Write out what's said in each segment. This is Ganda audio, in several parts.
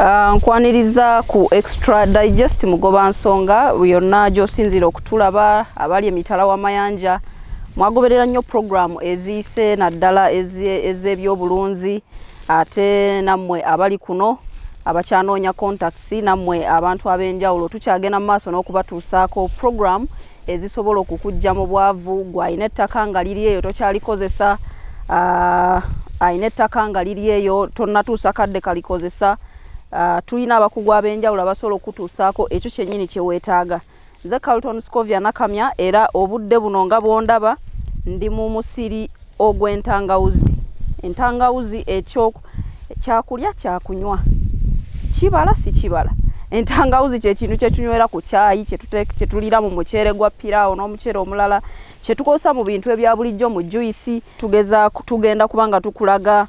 Nkwaniriza ku Extra Digest mugoba nsonga yonna gy'osinziira okutulaba. Abali emitala w'amayanja, mwagoberera nnyo puroguramu eziyise, naddala ez'ebyobulunzi. Ate nammwe abali kuno abakyanoonya contacts, nammwe abantu ab'enjawulo, tukyagenda mu maaso n'okubatuusaako puroguramu ezisobola okukujja mu bwavu. Gwalina ettaka nga liri eyo tokyalikozesa, alina ettaka nga liri eyo tonnatuusa kadde kalikozesa, tulina abakugu ab'enjawulo abasobola okutuusaako ekyo kyennyini kye weetaaga. Nze Carlton Scovia Nakamya, era obudde buno nga bwondaba ndi mu musiri ogw'entangawuzi. Entangawuzi ekyo kyakulya, kyakunywa, kibala si kibala. Entangawuzi kyekintu kyetunywera ku kyayi, kyetulira mu muceere gwa piraawo n'omuceere omulala, kyetukozesa mu bintu ebya bulijjo, mu juice. Tugeza tugenda kuba nga tukulaga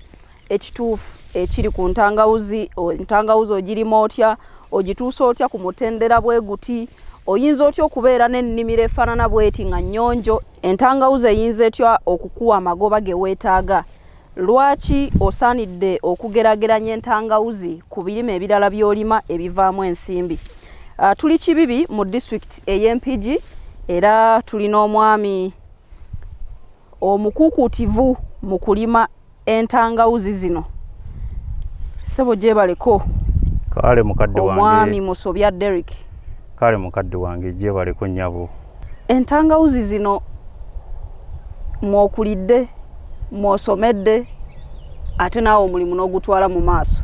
ekituufu ekiri ku ntangawuzi. Entangawuzi ogirima otya? Ogituusa otya ku mutendera bwe guti? Oyinza otya okubeera n'ennimiro efaanana bweti nga nnyonjo? Entangawuzi eyinza etya okukuwa amagoba ge weetaaga? Lwaki osaanidde okugerageranya entangawuzi ku birime ebirala by'olima ebivaamu ensimbi? Tuli Kibibi mu disitulikiti ey'Empigi, era tulina omwami omukuukuutivu mu kulima entangawuzi zino. Sebo, gyebaleko. Kale mukadde wange. Omwami Musobya Derrick. Kale mukadde wange, gyebaleko nnyabo. Entangawuzi zino mwokulidde, mwosomedde, ate naawe omulimu n'ogutwala mu maaso.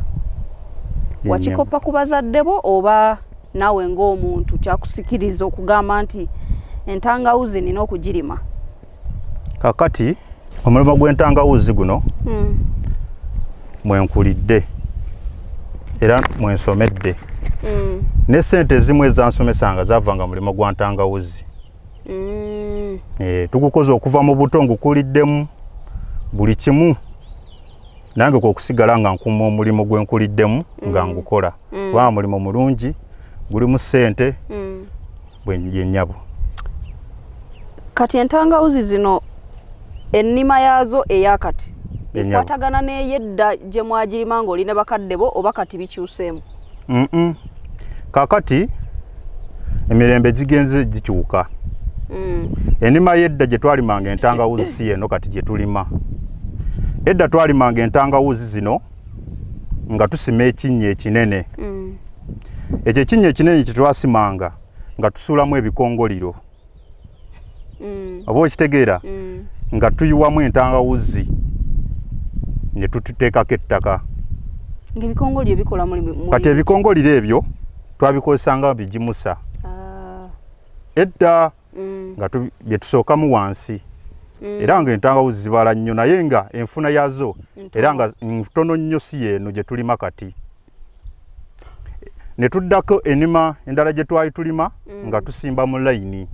Wakikopa ku bazadde bo oba naawe ng'omuntu kyakusikiriza okugamba nti entangawuzi nina okugirima? Kakati omulimu gw'entangawuzi guno mwenkulidde era mwensomedde, ne sente ezimu ezansomesanga zavanga mulimu gwa ntangawuzi. Tugukoze okuva mu buto, ngukuliddemu buli kimu. Nange kwe kusigala nga nkuuma omulimu gwe nkuliddemu nga ngukola, kubanga mulimu mulungi, gulimu ssente. Bwe nnyabo. Kati entangawuzi zino, ennima yaazo eyakati ekwatagana n'eyedda gye mwagirima ng'oli ne bakadde bo, oba kati bikyuseemu? Kakati emirembe gigenze gikyuka. Ennima y'edda gye twalimanga entangawuzi si yeno kati gye tulima. Edda twalimanga entangawuzi zino nga tusima ekinnya ekinene. Ekyo ekinnya ekinene kye twasimanga nga tusuulamu ebikongoliro, oba okitegeera, nga tuyiwamu entangawuzi ne tututeekako ettaka. Ng'ebikongoliro bikola mulimu? Kati ebikongoliro ebyo twabikozesanga bigimusa edda, nga bye tusookamu wansi, era nga entangawuzi zibala nnyo, naye nga enfuna yazo era nga ntono nnyo, si yeeno gye tulima kati. Ne tuddako enima endala gye twali tulima nga tusimba mu layini.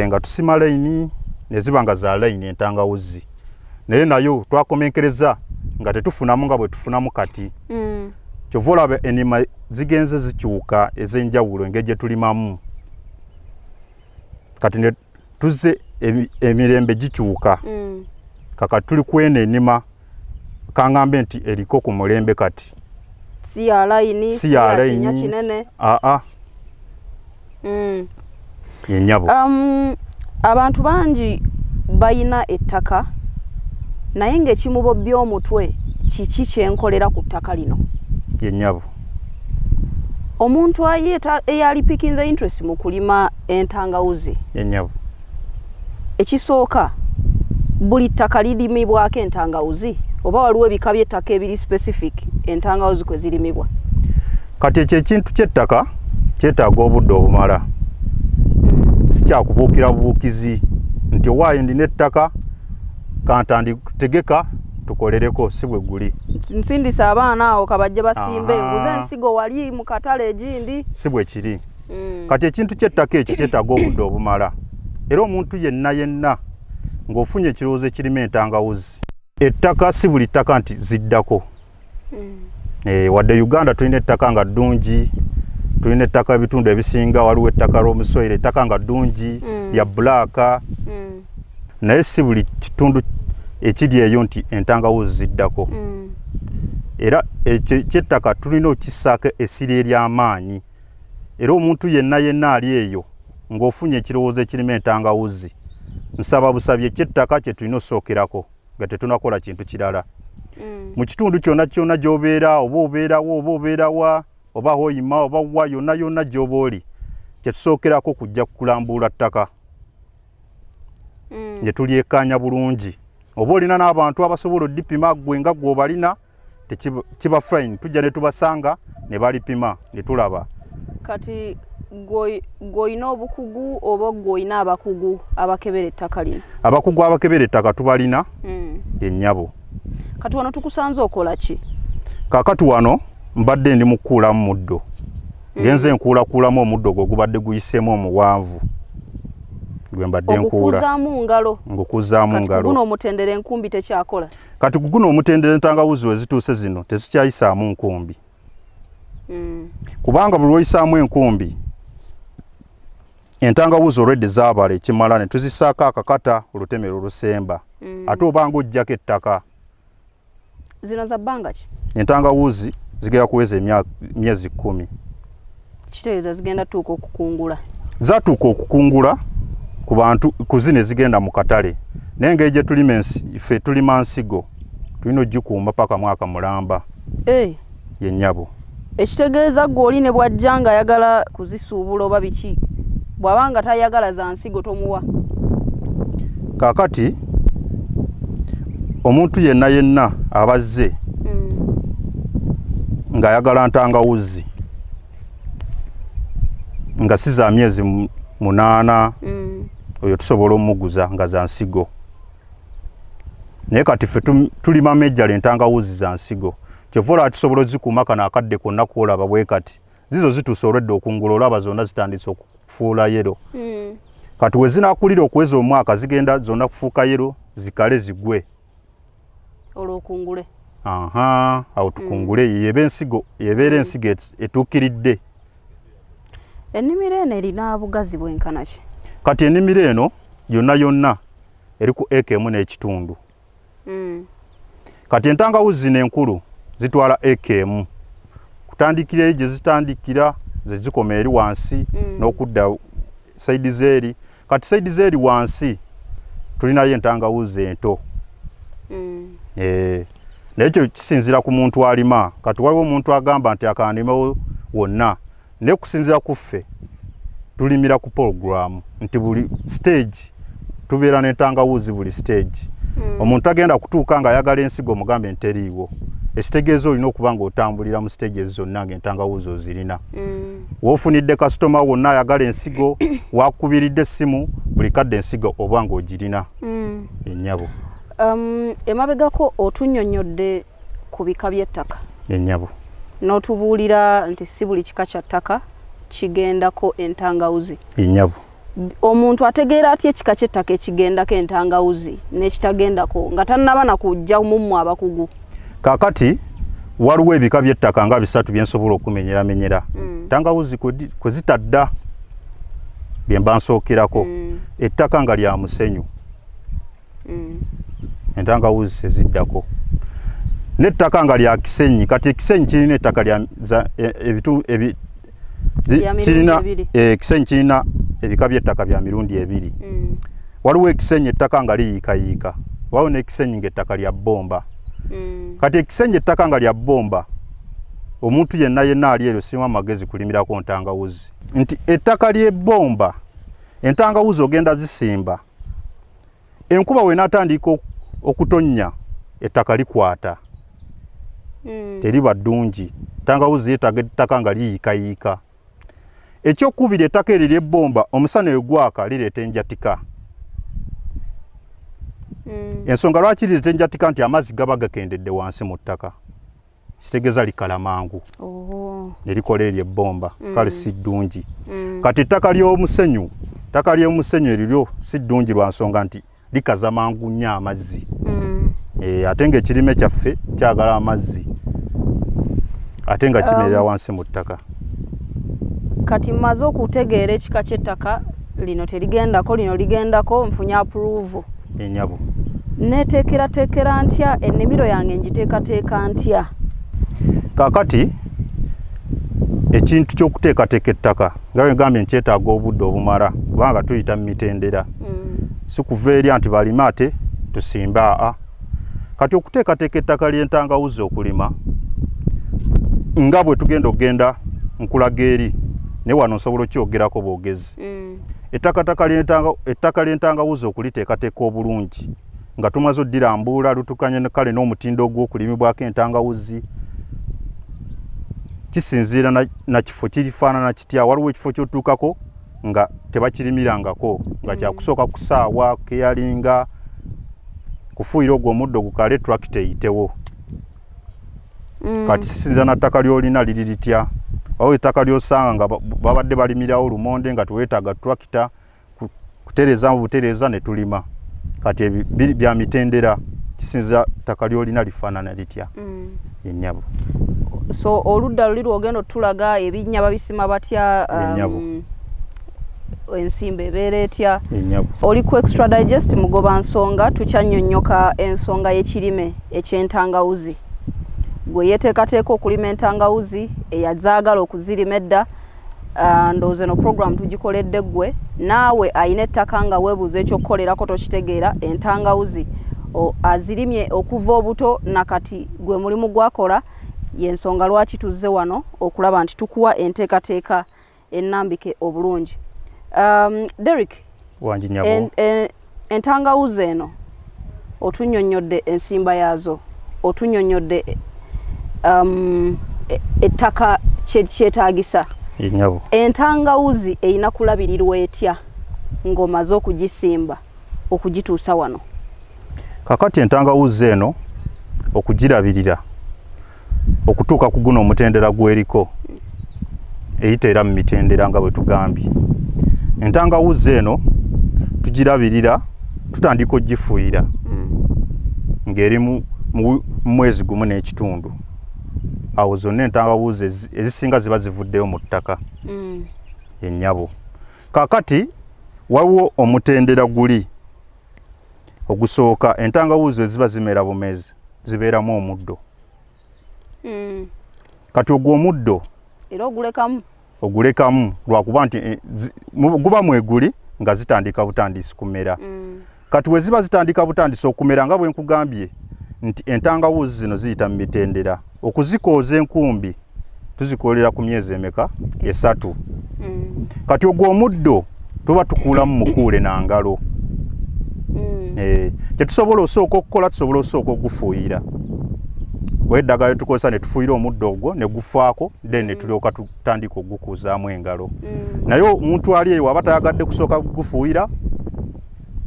Nga tusima layini ne ziba nga za layini entangawuzi, naye nayo twakomenkereza nga tetufunamu nga bwe tufunamu kati. Kyova olaba enima zigenze zikyuka ez'enjawulo, engeri gye tulimamu kati ne tuzze emirembe gikyuka. Kakati tuli kweno enima kangambe nti eriko ku mulembe kati. Si ya layini? Si ya kinnya layini. Kinene. Aa. Yenyabo. Abantu bangi bayina ettaka, naye ng'ekimubobbya omutwe, kiki kyenkolera ku ttaka lino? Yenyabo. Omuntu eyalipikinze interest mu kulima entangawuzi, Yenyabo. ekisooka, buli ttaka lirimibwako entangawuzi, oba waliwo ebika by'ettaka ebiri specific entangawuzi kwe zirimibwa? Kati ekyo ekintu ky'ettaka kyetaaga obudde obumala. Si kyakubuukira bubuukizi nti owaayo ndina ettaka kantanditegeka tukolereko, si bwe guli. Nsindisa abaana awo kabajje basimbe, nguze ensigo wali mu katale egindi. Si bwe kiri. Kati ekintu ky'ettaka ekyo kyetaaga obudde obumala, era omuntu yenna yenna ng'ofunye ekirowoozo ekirima entangawuzi, ettaka si buli ttaka nti ziddako. Wadde Uganda tulina ettaka nga ddungi, tulina ettaka ebitundu ebisinga, waliwo ettaka lw'omusoyiro, ettaka nga ddungi lya black, naye si buli kitundu ekiri eyo nti entangawuzi ziddako. Era ekyettaka tulina okukissaako essira ery'amaanyi. Era omuntu yenna yenna ali eyo ng'ofunye ekirowoozo ekirima entangawuzi, nsaba busabi ekyettaka kye tulina osookerako nga tetunakola kintu kirala. Mu kitundu kyonna kyonna gy'obeera, oba obeerawo oba obeerawa oba hoima oba wa, yonna yonna gy'oba oli, kyetusookerako kujja kulambuula ttaka ne tulyekkaanya bulungi. Oba olina n'abantu abasobola odipima ggwe nga ggwe obalina, kiba fine, tujja ne tubasanga ne balipima ne tulaba. Kati gw'olina obukugu oba gw'olina abakugu abakebera ettaka lino? Abakugu abakebera ettaka tubalina. Ennyabo. Kati wano tukusanze okola ki? Kaakati wano mbadde ndi mu kukuulamu muddo. Ngenze nkuulakuulamu omuddo ogwo gubadde guyiseemu omuwanvu gwe mbadde nkuula. Ogukuzaamu ngalo? Ngukuzaamu ngalo. Kati guno omutendera enkumbi tekyakola? Kati guno omutendera entangawuzi we zituuse zino tezikyayisaamu nkumbi. Kubanga buli lw'oyisaamu enkumbi, entangawuzi olwedde zaabala ekimala ne tuzisaako akakata olutemero olusemba. Ate obanga oggyako ettaka. Zino za bbanga ki? Entangawuzi zigenda kuweza emyezi 10. Kitegeeza zigenda tuuka okukungula? Zatuuka okukungula ku bantu ku zino ezigenda mu katale, naye engeri gye tulima ffe tulima nsigo, tulina ogikuuma paka mwaka mulamba. Ye nnyabo. Ekitegeeza ggwe oli ne bw'ajja ng'ayagala kuzisuubula oba biki, bw'aba nga tayagala za nsigo tomuwa? Kaakati omuntu yenna yenna abazze ng'ayagala ntangawuzi nga si za myezi 8, oyo tusobola omuguza nga za nsigo. Naye kati ffe tulima mejjala entangawuzi za nsigo, kyova olaba tusobola ozikuuma kano akadde konna kwolaba bwe kati. Zizo zituuse olwedde okungula, olaba zonna zitandise okufuula yero. Kati we zinaakulira okuweza omwaka zigenda zonna kufuuka yero, zikale zigwe. Olwokungule. Aha, awo tukungule. Yeba ensigo, ebeera ensigo etuukiridde. Ennimiro eno erina bugazi bwenkana ki? Kati ennimiro eno yonna yonna eri ku eka 1 n'ekitundu. Kati entangawuzi zino enkulu zitwala eka 1 kutandikira eri gye zitandikira ze zikoma eri wansi n'okudda saidi z'eri. Kati saidi z'eri wansi tulinayo entangawuzi ento. Naye ekyo kisinziira ku muntu alima. Kati waliwo omuntu agamba nti akandime wonna, naye kusinziira ku ffe tulimira ku program nti buli stage tubeera n'entangawuzi buli stage. Omuntu agenda kutuuka ng'ayagala ensigo omugambe nteriiwo, ekitegeeza olina okuba ng'otambulira mu stage ezo zonna ng'entangawuzi ozirina. W'ofunidde kasitoma wonna ayagala ensigo, wakubiridde essimu, buli kadde ensigo oba ng'ogirina. Ennyabo. Emabegako otunnyonnyodde ku bika by'ettaka. Ennyabo. N'otubuulira nti si buli kika kya ttaka kigendako entangawuzi. Ennyabo. Omuntu ategeera atya ekika ky'ettaka ekigendako entangawuzi n'ekitagendako nga tannaba na kujja mummwe abakugu? Kaakati waliwo ebika by'ettaka nga 3 bye nsobola okumenyeramenyera. Entangawuzi kwe zitadda bye mba nsookerako. Ettaka nga lya musenyu. Entangawuzi teziddako. N'ettaka nga lya kisenyi. Kati ekisenyi kirina ettaka lya kirina ekisenyi kirina ebika by'ettaka bya mirundi 2. Waliwo ekisenyi ettaka nga liyiikayiika, waliwo n'ekisenyi ng'ettaka lya bbomba. Kati ekisenyi ettaka nga lya bbomba, omuntu yenna yenna ali eryo simu amagezi kulimirako ntangawuzi. Nti ettaka ly'ebbomba, entangawuzi ogenda zisimba, enkuba wenaatandika okutonnya ettaka likwata. Teriba ddungi. Entangawuzi yeetaaga ettaka nga liyiikayiika. Ekyokubiri, ettaka eryo ery'ebbomba omusana egwaka lireeta enjatika. Ensonga lwaki lireeta enjatika nti amazzi gaba gakendedde wansi mu ttaka, kitegeeza likala mangu ne likola eryo ebbomba. Kale si ddungi. Kati ettaka ly'omusenyu, ettaka ly'omusenyu eriryo si ddungi lwa nsonga nti likaza mangu nnyo amazzi. Ate ng'ekirime kyaffe kyagala amazzi ate nga kimerera wansi mu ttaka. Kati mmaze okutegeera ekika ky'ettaka lino terigendako, lino ligendako, nfunye approval. Ennyabo. Neeteekerateekera ntya ennimiro yange, ngiteekateeka ntya? Kakati ekintu ky'okuteekateeka ettaka nga bwe ngambye nkyetaaga obudde obumala kubanga tuyita mu mitendera. Si kuva eri anti balime ate tusimbe aa. Kati okuteekateeka ettaka ly'entangawuzi okulima nga bwe tugenda okugenda nkulaga eri naye wano nsobola okyogerako bwogezi. Ettaka ly'entangawuzi okuliteekateeka obulungi nga tumaze oddirambuula lutukanye kale n'omutindo ogw'okulimibwako entangawuzi kisinziira na kifo kirifaanana kitya. Waliwo ekifo ky'otuukako nga tebakirimirangako nga kyakusooka kusaawa keyalinga kufuuyira ogwo omuddo gukale tulakita eyitewo. Kati kisinziira na ttaka ly'olina liri litya. Waliwo ettaka ly'osanga nga babadde balimirawo lumonde nga teweetaaga tulakita kutereeza butereeza ne tulima. Kati ebyo bya mitendera, kisinziira ttaka ly'olina lifaanana litya. Ennyabo. So oludda luli lwogenda otulaga ebinnya babisima batya, Ennyabo. Ensimba ebeera etya? Ennyabo. Oli ku Extra Digest Mugoba Nsonga, tukyannyonnyoka ensonga y'ekirime eky'entangawuzi. Gwe yeteekateeka okulima entangawuzi, eyazaagala okuzirima edda, ndowooza eno program tugikoledde ggwe. Naawe ayina ettaka nga weebuuza ekyokukolerako tokitegeera, entangawuzi azirimye okuva obuto nakati gwe mulimu gwakola, y'ensonga lwaki tuzze wano okulaba nti tukuwa enteekateeka ennambike obulungi. Derrick, Wangi nyabo. Entangawuzi eno otunnyonnyodde ensimba yaazo, otunnyonnyodde ettaka kyetaagisa. Ennyabo. Entangawuzi erina kulabirirwa etya ng'omaze okugisimba okugituusa wano? Kakati entangawuzi eno okugirabirira okutuuka ku guno omutendera gweriko eyita era mu mitendera nga bwe tugambye. Entangawuzi eno tugirabirira, tutandika okugifuuyira ng'eri mu mwezi gumu n'ekitundu. Awo zonna entangawuzi ezisinga ziba zivuddeyo mu ttaka. Ennyabo. Kaakati waliwo omutendera guli ogusooka, entangawuzi eziba zimera bumezi zibeeramu omuddo. Kati ogwo omuddo era ogulekamu, ogulekamu lwakuba nti guba mweguli nga zitandika butandisi kumera. Kati we ziba zitandika butandisi okumera, nga bwe nkugambye nti entangawuzi zino ziyita mu mitendera, okuzikooza enkumbi tuzikoolera ku myezi emeka? 3. Kati ogwo omuddo tuba tukuulamu mukuule na ngalo. Kyetusobola osooka okukola, tusobola osooka ogufuuyira oba eddagala lyetukozesa ne tufuuyira omuddo ogwo ne gufaako, then ne tulyoka tutandika ogukuuzaamu engalo. Naye omuntu ali eyo aba tayagadde kusooka gufuuyira,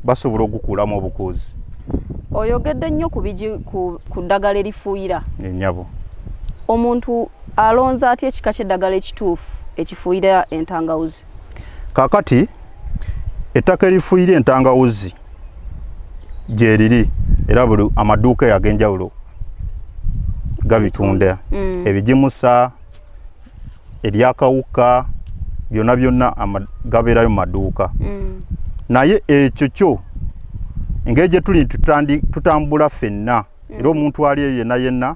basobola ogukuulamu obukuuzi. Oyogedde nnyo ku ddagala erifuuyira. Ennyabo. Omuntu alonza atya ekika ky'eddagala ekituufu ekifuuyira entangawuzi? Kaakati ettaka erifuuyira entangawuzi gyeriri, era buli amaduuka ag'enjawulo gabitunda. Ebigimusa, eryakawuka, byonna byonna gabeerayo mu maduuka. Naye ekyo kyo engeri gye tuli nti tutambula ffenna, era omuntu ali eyo yenna yenna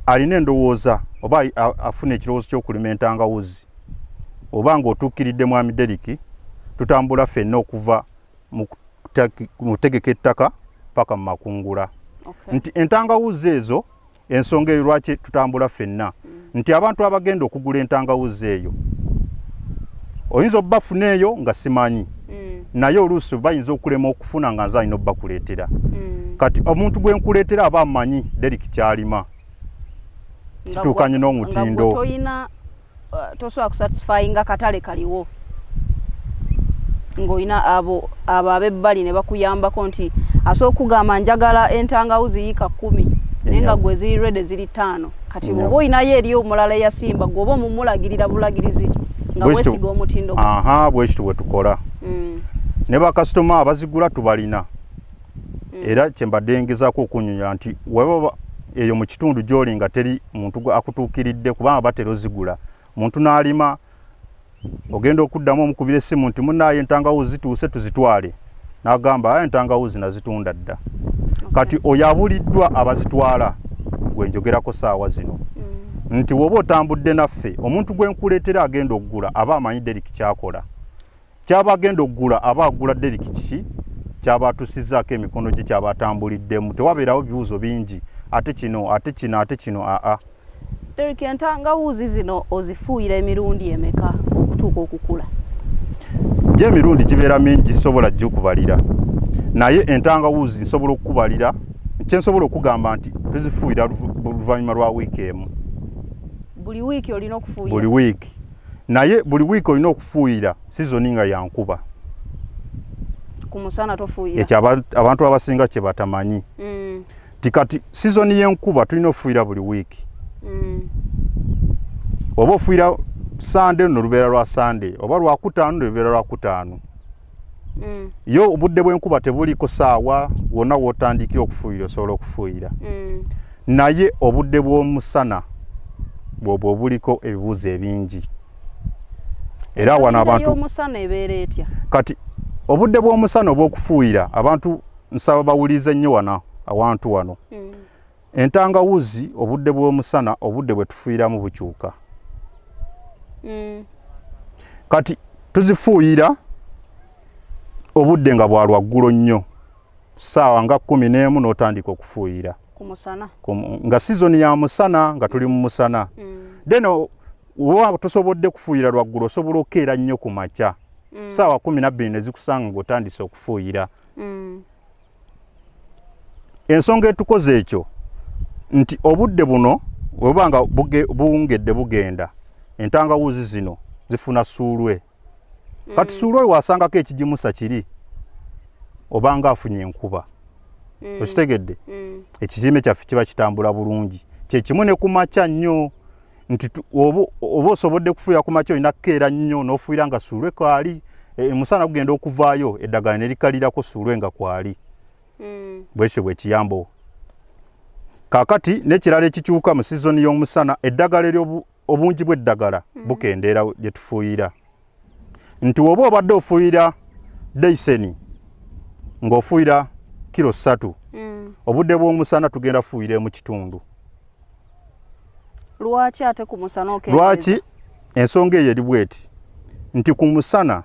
alina endowooza oba afuna ekirowoozo ky'okulima entangawuzi, oba ng'otuukiridde Mwami Derrick, tutambula ffenna okuva mu kutegeka ettaka paka mu makungula. Nti entangawuzi ezo, ensonga eyo lwaki tutambula ffenna, nti abantu abagenda okugula entangawuzi eyo oyinza obbafuna eyo nga simanyi, naye oluusi bayinza okulema okufuna nga nze alina obbakuleetera. Kati omuntu gwe nkuleetera aba amanyi Derrick kyalima kituukanye n'omutindo. Toyina tosobola kusatisfyinga katale kaliwo ng'olina abo abo ab'ebbali ne bakuyambako nti asobola okugamba njagala entangawuzi yiika 10, naye nga gwe ziri ready ziri 5. Kati bw'oba olinayo eri omulala eyasimba, gwe oba omumulagirira bulagirizi nga weesiga omutindo. Aha, bwekityo bwe tukola. Ne bakasitoma abazigula tubalina. Era kyembadde ngezaako okunnyonnyola nti weba eyo mu kitundu gy'oli nga teri muntu akutuukiridde, kubanga batera ozigula muntu n'alima, ogenda okuddamu omukubira essimu nti munnaaye entangawuzi zituuse tuzitwale, n'agamba aya entangawuzi nazitunda dda. Kati oyo abuliddwa abazitwala. gwe njogerako saawa zino nti woba otambudde naffe, omuntu gwe nkuleetera agenda okugula aba amanyi Derrick kyakola, kyaba agenda okugula aba agula Derrick kiki kyaba atusizaako emikono gye, kyaba atambuliddemu. Tewabeerawo bibuuzo bingi, ate kino, ate kino, ate kino, aa. Derrick, entangawuzi zino ozifuuyira emirundi emeka okutuuka okukula? Gye emirundi gibeera mingi, sobola gikubalira, naye entangawuzi nsobola okukubalira, kyensobola okugamba nti tuzifuuyira luvannyuma lwa wiiki emu. Buli wiiki olina okufuuyira? Buli wiiki, naye buli wiiki olina okufuuyira sizoni nga yankuba. Ku musana tofuuyira? Ekyo abantu abasinga kye batamanyi ti kati sizoni y'enkuba tulina okufuuyira buli wiiki. Oba ofuuyira Sande, no lubeera lwa Sande, oba lwakutaano, lubeera lwakutaano. Yo obudde bw'enkuba tebuliko saawa, wonna w'otandikira okufuuyira osobola okufuuyira. Naye obudde bw'omusana bwobwo obuliko ebibuuzo ebingi, era wano abantu Omusana ebeera etya? Kati obudde bw'omusana obw'okufuuyira, abantu nsaba bawulirize nnyo wano awantu wano. Entangawuzi obudde bw'omusana, obudde bwe tufuuyiramu bukyuka. Kati tuzifuuyira obudde nga bwa lwaggulo nnyo, ssaawa nga 11 n'otandika okufuuyira. Ku musana? Nga sizoni ya musana, nga tuli mu musana. Then oba tosobodde kufuuyira lwaggulo, osobola okukeera nnyo ku makya, ssaawa 12 ne zikusanga ng'otandise okufuuyira. Ensonga etukoze ekyo nti obudde buno bwebuba nga buwungedde bugenda, entangawuzi zino zifuna suulwe. Kati suulwe oyo wasangako ekigimusa kiri obanga afunye enkuba. Okitegedde? Ekirime kyaffe kiba kitambula bulungi. Kyekimu ne ku makya nnyo nti oba osobodde kufuuya ku makya, olina kukeera nnyo n'ofuuyira nga suulwe kwali, omusana gugenda okuvaayo, eddagala ne likalirako suulwe nga kwali. Bwekityo bwekiyambo. Kaakati n'ekirala ekikyuka mu sizoni y'omusana, eddagala obungi bw'eddagala bukendeera lye tufuuyira, nti woba obadde ofuuyira deiseni ng'ofuuyira kilo 3, obudde bw'omusana tugenda fuuyira emu kitundu. Lwaki ate ku musana okendeeza? Lwaki? Ensonga eyo eri bweti nti ku musana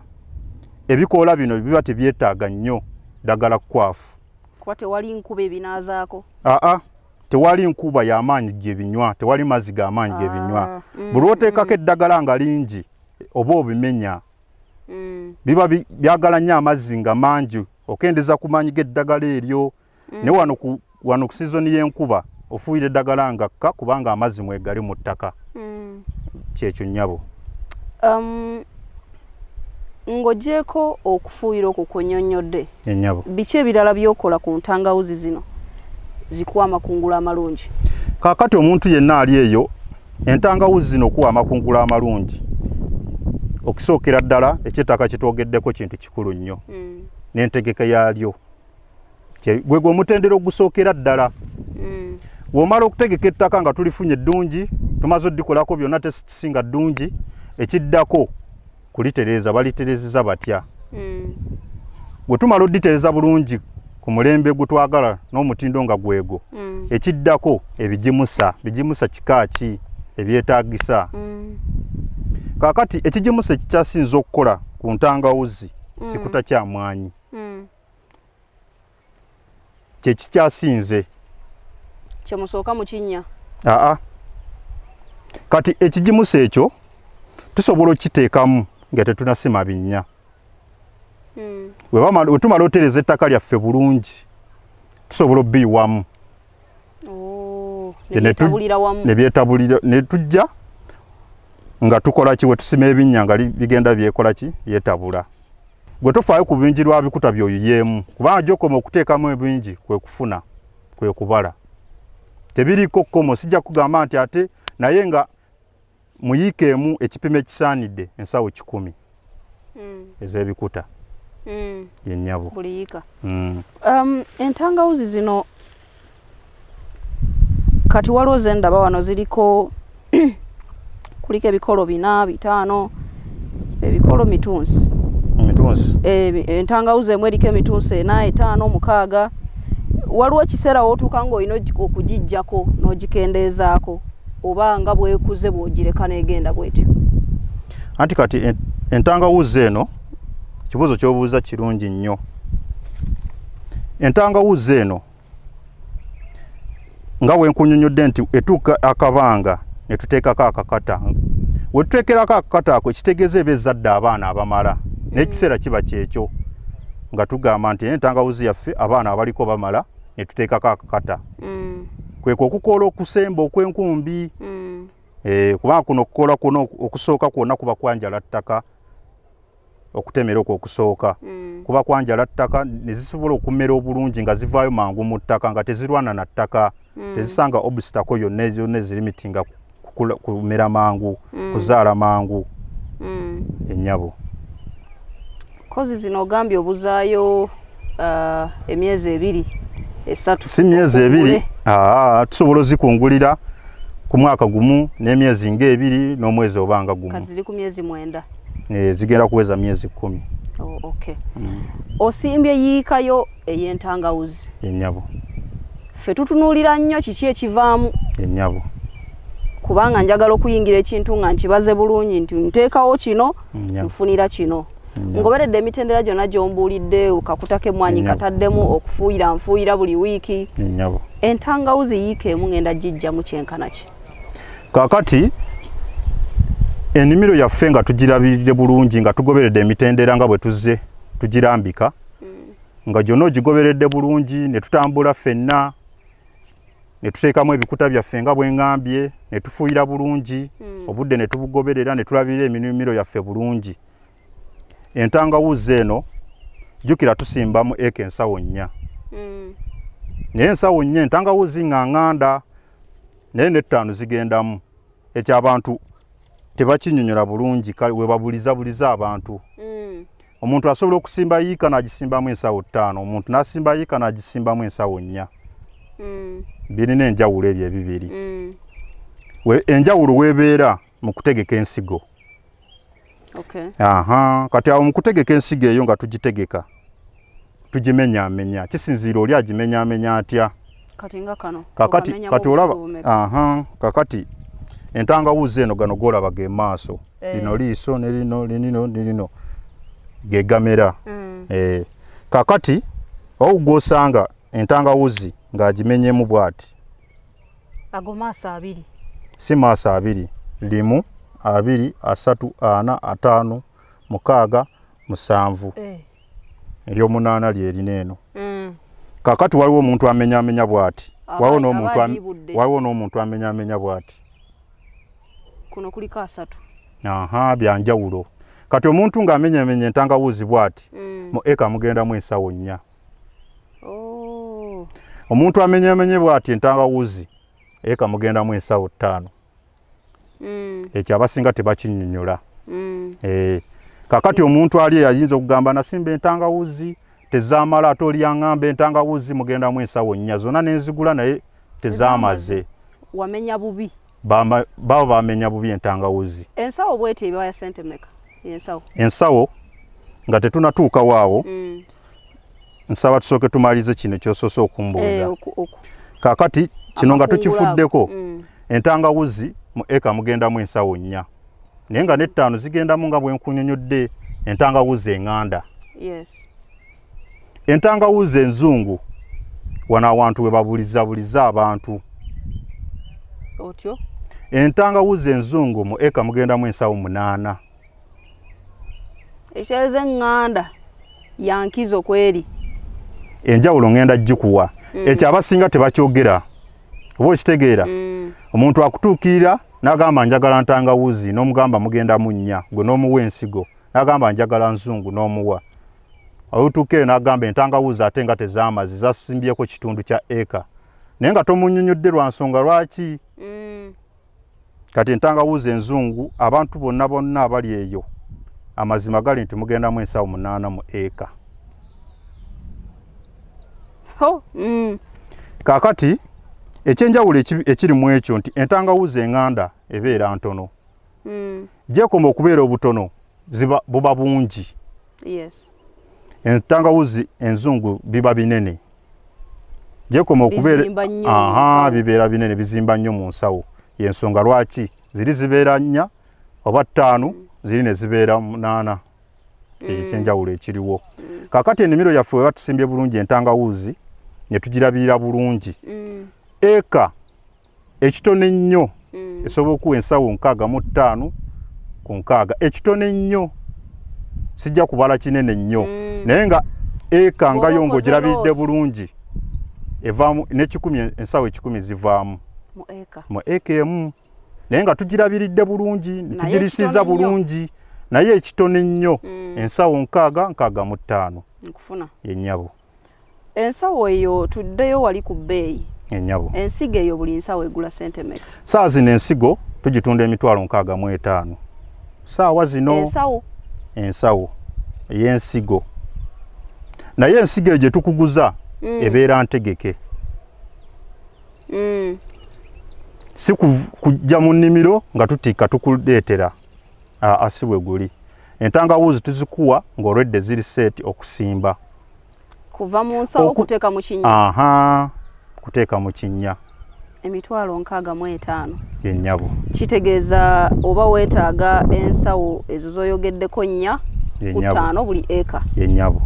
ebikoola bino biba tebyetaaga nnyo ddagala kkwafu. Kuba tewali nkuba ebinaazaako? Aa, tewali nkuba y'amaanyi gye binywa, tewali mazzi g'amaanyi ge binywa. Buli lw'oteekako eddagala nga lingi oba obimenya. Biba byagala nnyo amazzi nga mangi, okendeza ku maanyi g'eddagala eryo. Naye wano ku sizoni y'enkuba ofuuyira eddagala nga kka, kubanga amazzi mwegali mu ttaka. Kyekyo nnyabo. Ng'ogyeko okufuuyira okwo kw'onnyonnyodde, Ennyabo. biki ebirala by'okola ku ntangawuzi zino zikuwa amakungula amalungi? Kaakati omuntu yenna ali eyo, entangawuzi zino okuwa amakungula amalungi, okusookera ddala ekyettaka kyetwogeddeko kintu kikulu nnyo n'entegeka yaalyo. Gwe gwe omutendera ogusookera ddala. Bw'omala okutegeka ettaka nga tulifunye eddungi, tumaze oddikolako byonna, tesikisinga ddungi, ekiddako kulitereeza. Balitereezeza batya? Bwe tumala odditereeza bulungi ku mulembe gwe twagala n'omutindo nga gwego, ekiddako ebigimusa. Bigimusa kika ki ebyetaagisa? Kaakati ekigimusa ekikyasinza okukola ku ntangawuzi kikuta kya mwanyi. Kyekikyasinze. Kyemusooka mu kinnya? Aa, kati ekigimusa ekyo tusobola okukiteekamu nga tetunasima binnya. Bwe tumala otereza ettaka lyaffe bulungi, tusobola obiyiwamu. Oh, ne byetabulira wamu. Ne byetabulira, ne tujja nga tukola ki, we tusima ebinnya nga bigenda byekola ki, byetabula. Gwe tofaayo ku bingi lwa bikuta by'oyiyeemu, kubanga gy'okoma okuteekamu ebingi kwe kufuna, kwe kubala. Tebiriiko kkomo, sijja kugamba nti ate, naye nga mu yiika emu ekipimo ekisaanidde ensawo 100 ez'ebikuta. Ye nnyabo. Buli yiika. Entangawuzi zino kati waliwo ze ndaba wano ziriko, kuliko ebikolo 4, 5, ebikolo mitunsi. Emitunsi. Entangawuzi emu eriko emitunsi 4, 5, 6. Waliwo ekiseera w'otuuka ng'olina okugiggyako n'ogikendeezaako, oba nga bwekuze bw'ogireka n'egenda bwetyo? Anti kati entangawuzi eno, ekibuuzo ky'obuuza kirungi nnyo. Entangawuzi eno nga wenkunyonyodde nti etuuka akabanga ne tuteekako akakata. We tuteekerako akakata ako, ekitegeeza eba ezadde abaana abamala, n'ekiseera kiba kyekyo nga tugamba nti entangawuzi yaffe abaana abaliko bamala, ne tuteekako akakata. Kwekwo okukoola okusemba okw'enkumbi. Kubanga kuno okukoola kuno okusooka kwonna kuba kwanjala ttaka. Okutemera okwo okusooka kuba kwanjala ttaka, ne zisobola okumera obulungi nga zivaayo mangu mu ttaka, nga tezirwana na ttaka, tezisanga obstacle yonna yonna ezirimitinga kumera mangu, kuzaala mangu. Ennyabo. Kozi zino ogambye obuzaayo emyezi 2, 3. Si myezi 2. Tusobola ozikungulira ku mwaka 1 n'emyezi nga 2 n'omwezi oba nga 1. Kati ziri ku myezi 9. Zigenda kuweza myezi 10. Oh, okay. Osimbye yiikayo ey'entangawuzi. Ennyabo. Ffe tutunuulira nnyo kiki ekivaamu. Ennyabo. Kubanga njagala okuyingira ekintu nga nkibaze bulungi nti nteekawo kino, nfunira kino. Ngoberedde emitendera gyonna gy'ombuulidde, kakutako emmwanyi, kataddemu okufuuyira, nfuuyira buli wiiki. Ennyabo. Entangawuzi yiika emu ngenda gijjamu kyenkana ki? Kaakati ennimiro yaffe nga tugirabiridde bulungi, nga tugoberedde emitendera nga bwe tuzze tugirambika, nga gyonna ogigoberedde bulungi, ne tutambula ffenna ne tuteekamu ebikuta byaffe nga bwe ŋŋambye, ne tufuuyira bulungi, obudde ne tubugoberera, ne tulabirira ennimiro yaffe bulungi. Entangawuzi eno, jjukira tusimba mu eka ensawo 4. Naye ensawo 4, entangawuzi nga ŋŋanda, naye n'ettaano zigendamu. Ekyo abantu tebakinyonyola bulungi, kale webabulizabuliza abantu. Omuntu asobola okusimba yiika n'agisimbamu ensawo 5, omuntu n'asimba yiika n'agisimbamu ensawo 4. Birina enjawulo ebyo ebibiri. Enjawulo weebeera mu kutegeka ensigo. Aha, kati awo mu kutegeka ensigo eyo nga tugitegeka, tugimenyaamenya, kisinziira oli agimenyaamenya atya. Kati nga kano. Kakati okamenyamu kati olaba obusigo bumeka? Aha, kakati entangawuzi eno, gano golaba ge maaso. Lino liiso, ne lino, lino, ne lino ge gamera. Kakati owo gw'osanga entangawuzi ng'agimenyemu bw'ati. Ago maaso abiri. Si maaso abiri, 1, 2, 3, 4, 5, 6, 7. Eryomunaana lyerina eno. Kakati waliwo omuntu amenyamenya bw'ati, Aba adibudde. Waliwo n'omuntu amenyamenya bw'ati. Kuno kuliko 3. Aha, byanjawulo. Kati omuntu ng'amenyamenya entangawuzi bw'ati, mu eka mugendamu ensawo 4. Omuntu amenyamenye bw'ati entangawuzi, eka mugendamu ensawo 5. Ekyo abasinga tebakinnyonnyola. Kakati omuntu ali ayinza okugamba nasimba entangawuzi tezaamala, ate oli yaŋŋamba entangawuzi mugendamu ensawo 4 zonna nenzigula naye tezaamaze. Wamenya bubi. Baba bamenya bubi entangawuzi. Ensawo bweti eba ya sente meka? Ensawo. Ensawo nga tetunatuuka waawo, nsaba tusooke tumalize kino ky'osoose okumbuuza. Oku. Kaakati kino nga Amakungula ago. tukifuddeko, entangawuzi mu eka mugendamu ensawo 4, naye nga n'ettaano zigendamu nga bwe nkunyonyodde entangawuzi eŋŋanda. Entangawuzi enzungu, wano awantu we babulizabuliza abantu. Otyo? Entangawuzi enzungu mu eka mugendamu ensawo 8. Ekitegeeza eŋŋanda ya nkizo kweri. Enjawulo ŋŋenda gikuwa. Ekyo abasinga tebakyogera. Oba okitegeera? Omuntu akutuukirira n'agamba njagala ntangawuzi, n'omugamba mugendamu 4, gwe n'omuwa ensigo. N'agamba njagala nzungu, n'omuwa. Olutuuka eyo n'agamba entangawuzi ate nga tezaamazi, zasimbyeko kitundu kya eka. Naye nga tomunnyonnyodde lwa nsonga lwaki. Kati entangawuzi enzungu, abantu bonna bonna abali eyo, amazima gali nti mugendamu ensawo 8 mu eka. Kaakati ekyenjawulo ekiri mu ekyo nti entangawuzi eŋŋanda ebeera ntono. Gyekoma okubeera obutono, buba bungi. Entangawuzi enzungu biba binene. Gyekoma okubeera aha bibeera binene, bizimba nnyo mu nsawo. Yensonga lwaki ziri zibeera 4 oba 5, ziri ne zibeera 8. Ekyo kyenjawulo ekiriwo. Kaakati ennimiro yaffe weba tusimbye bulungi entangawuuzi ne tugirabirira bulungi, eka ekitono ennyo esobola okuwa ensawo 65 ku 60, ekitono ennyo, sijja kubala kinene nnyo, naye nga eka nga yo ng'ogirabiridde bulungi evaamu n'ekikumi, ensawo 100 zivaamu mu eka emu, naye nga tugirabiridde bulungi, tugirisiza bulungi, naye ekitono ennyo ensawo 60, 65. Nkufuna. Yennyabo. Ensawo eyo, tuddeyo wali ku bbeeyi. Ennyabo. Ensigo eyo buli nsawo egula sente meka? Saawa zino ensigo tugitunda emitwalo 65 saawa zino. Ensawo? Ensawo ey'ensigo, naye ensigo eyo gye tukuguza ebeera ntegeke, si kujja mu nnimiro nga tutikka tukuleetera. Aa, si bwe guli. Entangawuuzi tuzikuwa ng'olwedde ziri set okusimba. Kuva mu nsawo kuteeka mu kinnya? Aha, kuteeka mu kinnya. Emitwalo 65. Yennyabo. Kitegeeza oba weetaaga ensawo ezo z'oyogeddeko 4 ku 5 buli eka. Yennyabo.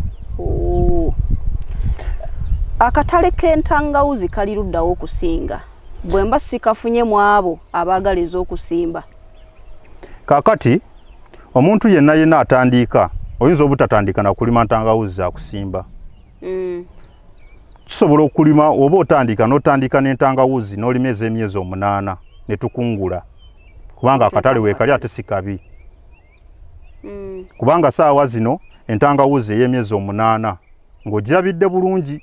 Akatale k'entangawuzi kali luddawo okusinga bwe mba sikafunye mu abo abaagala ez'okusimba? Kaakati omuntu yenna yenna atandiika, oyinza obutatandika na kulima ntangawuzi za kusimba. Kisobola okulima oba otandika n'otandika n'entangawuzi n'olima ez'emyezi 8 ne tukungula, kubanga akatale weekali ate si kabi, kubanga saawa zino entangawuzi ey'emyezi 8 ng'ogirabidde bulungi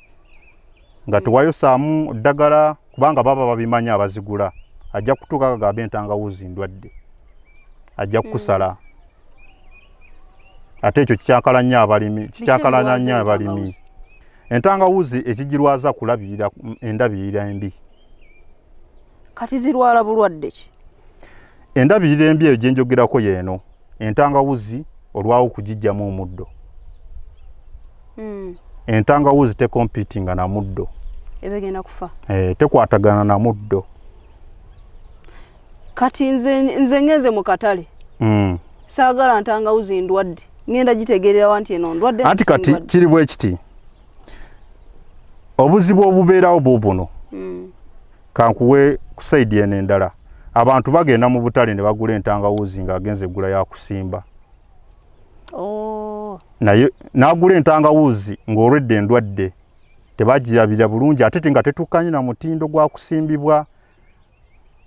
nga tewayosaamu ddagala, kubanga baba babimanya abazigula, ajja kutuuka kagamba entangawuzi ndwadde, ajja kukusala. Ate ekyo kikyakala nnyo abalimi, kikyakalana nnyo abalimi. Entangawuzi ekigirwaza kulabirira, endabirira embi. Kati zirwala bulwadde ki? Endabirira embi eyo gyenjogerako yeeno entangawuzi olwawo okugijjamu omuddo. Entangawuzi tekompitinga na muddo. Ebegenda kufa. Tekwatagana na muddo. Kati nze ngenze mu katale, saagala ntangawuzi ndwadde, ngenda gitegeererawa nti eno ndwadde? Anti kati kiri bwe kiti, obuzibu obubeerawo buubuno. Kankuwe ku side eno endala. Abantu bagenda mu butale ne bagula entangawuzi ng'agenze eggula ya kusimba. Naye n'agula entangawuzi ng'olwedde endwadde, tebagirabira bulungi, ate nga tetuukanye na mutindo gwa kusimbibwa.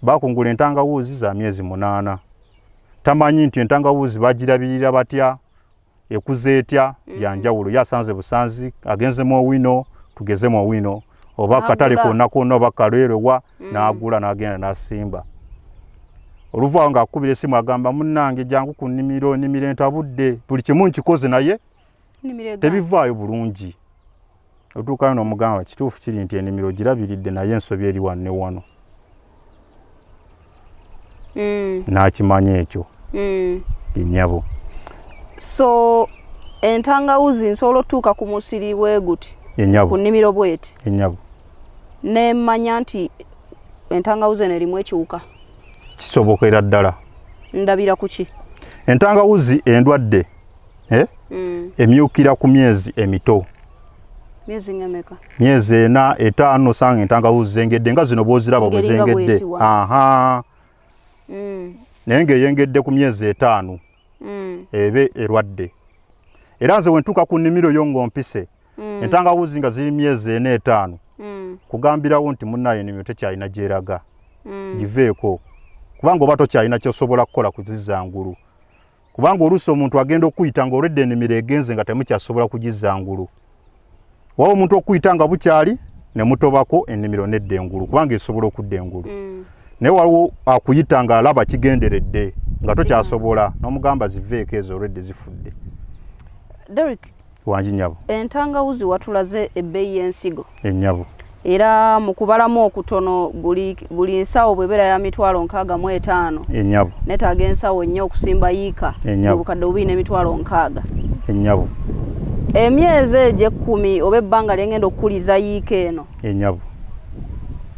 Bakungula entangawuzi za myezi 8, tamanyi nti entangawuzi bagirabirira batya, ekuze etya, byanjawulo. Ye asanze busanzi agenze mu Owino, tugeze mu Owino oba katale konna konna oba kaleerewa, n'agula n'agenda n'asimba. Oluvaawo ng'akubira esimu agamba, munnange jangu ku nnimiro, ennimiro entabudde, buli kimu nkikoze naye tebivaayo bulungi. Otuukayo n'omugamba, kituufu kiri nti ennimiro ogirabiridde, naye ensobi eri wano ne wano. N'akimanya ekyo. Ennyabo. So entangawuzi nsobola otuuka ku musiri bwe guti, Ennyabo. ku nnimiro bweti, Ennyabo. Nemmanya nti entangawuzi eno erimu ekiwuka? Kisobokera ddala. Ndabira ku ki? Entangawuzi endwadde, eh? Emyukira ku myezi emito. Myezi ngemeka? Myezi 4, 5, osanga entangawuzi zengedde nga zino bw'oziraba bwe Ngeringa zengedde. bwetiwa. Aha, naye ng'eyengedde ku myezi 5, ebe erwadde. Era nze wentuuka ku nnimiro yo ng'ompise, entangawuzi nga ziri myezi 4, 5, kugambirawo nti munnaye ennimiro tekyalina gyeraga, giveeko, kubanga oba tokyalina kyosobola kukola kuzizza ngulu, kubanga oluusi omuntu agenda okuyita ng'olwedde ennimiro egenze, nga temukyasobola kugizza ngulu. Wawa omuntu okuyita nga bukyali ne mutobako ennimiro nedda engulu, kubanga esobola okudda engulu. Naye waliwo akuyita ng'alaba kigenderedde, nga tokyasobola, n'omugamba ziveeko ezo, olwedde zifudde. Derrick. Wangi nyabo. Entangawuzi watulaze ebbeeyi y'ensigo. Ennyabo. Era mu kubalamu okutono, buli nsawo bw'ebeera ya mitwalo 65, Ennyabo. netaaga ensawo 4 okusimba yiika Ennyabo. 2,260,000. Ennyabo. Emyezi egyo 10 oba ebbanga lyengenda okukuliza yiika eno, Enyabu,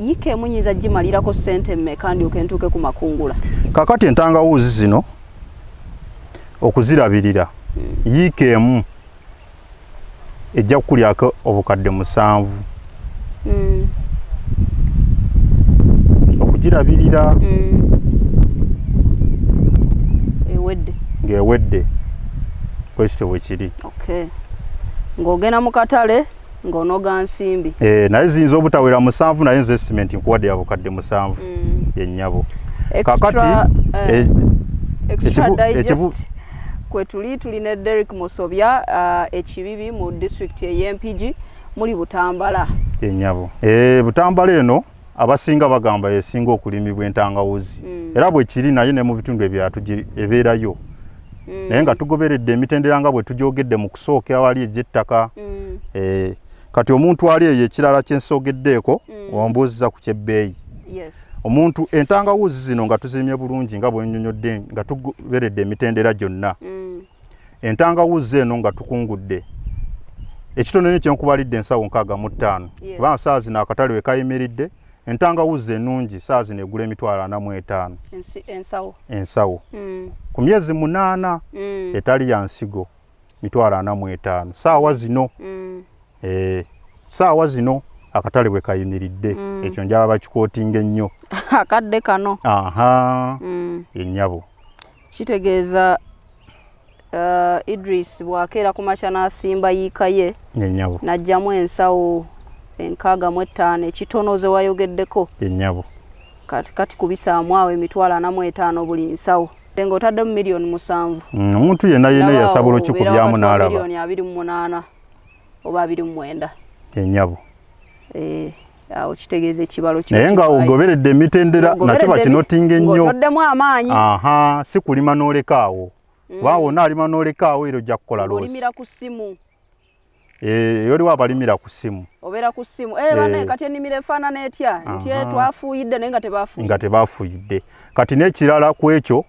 yiika emu nyinza gimalirako ssente mmeka ndyoke ntuuke ku makungula? Kakati entangawuuzi zino okuzirabirira, yiika emu ejja kukulyako 7,000 okugirabirira. Ewedde. Ng'ewedde, bwekityo bwe kiri. Okay, ng'ogenda mu katale ng'onoga nsimbi. Eh, naye ziyinza obutawera 7, naye nze estimate nkuwadde ya 7,000. Yennyabo. Kakati Extra Digest kwe tuli, tuli ne Derrick Musobya ekibibi mu disitulikiti ey'Empigi, muli Butambala. Ennyabo. Eh, Butambala eno abasinga bagamba yesinga okulimibwa entangawuzi, era bwe kiri, naye ne mu bitundu ebirala ebeerayo, naye nga tugoberedde emitendera nga bwe tugyogedde mu kusooka awali egy'ettaka. Eh, kati omuntu ali eyo, ekirala kyensoogeddeeko, ombuuziza ku kyebbeeyi. Yes. Omuntu entangawuzi zino nga tuzirimye bulungi nga bwennyonnyodde, nga tugoberedde emitendera gyonna, entangawuzi eno nga tukungudde ekitono nnyo kyenkubalidde, ensawo 65, kubanga saawa zino akatale we kayimiridde, entangawuzi ennungi saawa zino egula 450,000. Ensawo? Ensawo. Ku myezi 8, etali ya nsigo, 45,000 saawa zino. Eh, saawa zino akatale bwe kayimiridde, ekyo njaba bakikootinga ennyo. Akadde kano. Aha. Ennyabo. Kitegeeza Idris bw'akeera ku makya n'asimba yiika ye, Ennyabo. n'aggyamu ensawo 65, ekitono ze wayogeddeko, Ennyabo. kati kubisaamu awo 45,000 buli nsawo, ng'otaddemu miliyoni 7. Omuntu yenna yenna yasobola okikubyamu n'alaba. Miliyoni 28 oba 29. Ennyabo. Eh, awo kitegeeza ekibalo kiba Naye nga kivaayo. ogoberedde emitendera, nakyo bakinotinga ennyo. Ng'otoddemu amaanyi. Aha, si kulima n'oleka awo, kubanga wonna alima n'oleka awo era ojja kukola loss. Ng'olimira ku ssimu. Eh, oliwo abalimira ku ssimu. Obeera ku ssimu, eh, bane, kati ennimiro efaanana etya nti twafuuyidde, naye nga tebafuuyidde. Nga tebafuuyidde. Kati n'ekirala ku ekyo,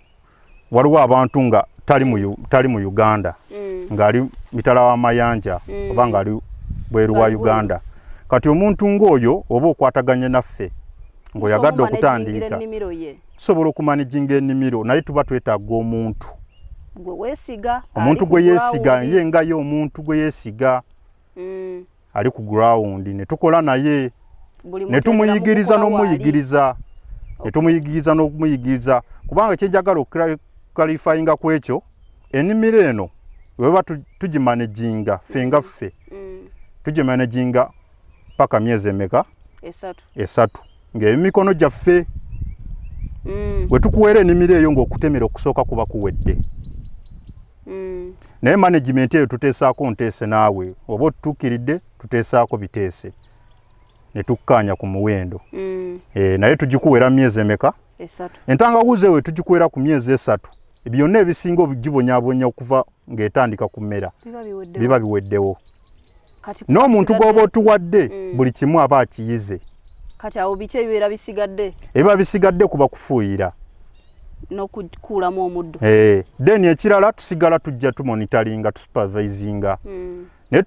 waliwo abantu nga tali mu Uganda, ng'ali mitala w'amayanja oba ng'ali bweru wa Ng'ali bweru. Uganda. Kati omuntu ng'oyo oba okwataganye naffe ng'oyagadde okutandika, ennimiro ye, tusobola okumanaginga ennimiro, naye tuba twetaaga omuntu gwe weesiga, omuntu ali ku gwe yeesiga, ground. Ye nga ye omuntu gwe yeesiga ali ku ground, ne tukola naye, Buli ne mutendera tumuyigiriza mukukola waali. n'omuyigiriza, ne tumuyigiriza n'okumuyigiriza, kubanga kyenjagala okuclarifyinga ku ekyo, ennimiro eno weba tugimanaginga ffe nga ffe, tugimanaginga paka myezi emeka? 3. 3, ng'emikono gyaffe. Bwe tukuweera ennimiro eyo ng'okutemera okusooka kuba kuwedde, naye management eyo tuteesaako nteese naawe, oba otutuukiridde, tuteesaako biteese ne tukkaanya ku muwendo. Eh, naye tugikuweera myezi emeka? 3. Entangawuzi eyo tugikuweera ku myezi 3, byonna ebisinga obugibonyaabonya okuva ng'etandika kumera biba biweddewo. Biba biweddewo. Kati N'omuntu kuba gw'oba otuwadde, buli kimu aba akiyize. Kati awo biki ebibeera bisigadde? Ebiba bisigadde kuba kufuuyira n'okukuulamu omuddo. Eh, then ekirala tusigala tujja tumonitoringa, tusupervisinga, naye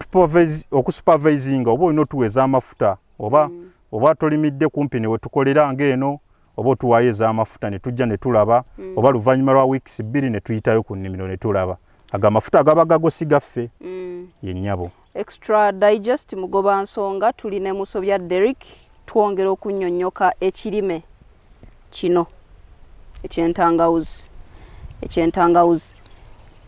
okusupervisinga oba olina otuweeza amafuta oba oba tolimidde kumpi ne wetukolera ng'eno, oba otuwaayo ez'amafuta ne tujja ne tulaba, oba luvannyuma lwa weeks 2 ne tuyitayo ku nnimiro ne tulaba ago amafuta agaba gagosi gaffe. Ye nnyabo. Extra Digest mugoba nsonga, tuli ne Musobya Derrick, twongera okunnyonnyoka ekirime kino ekyentangawuzi.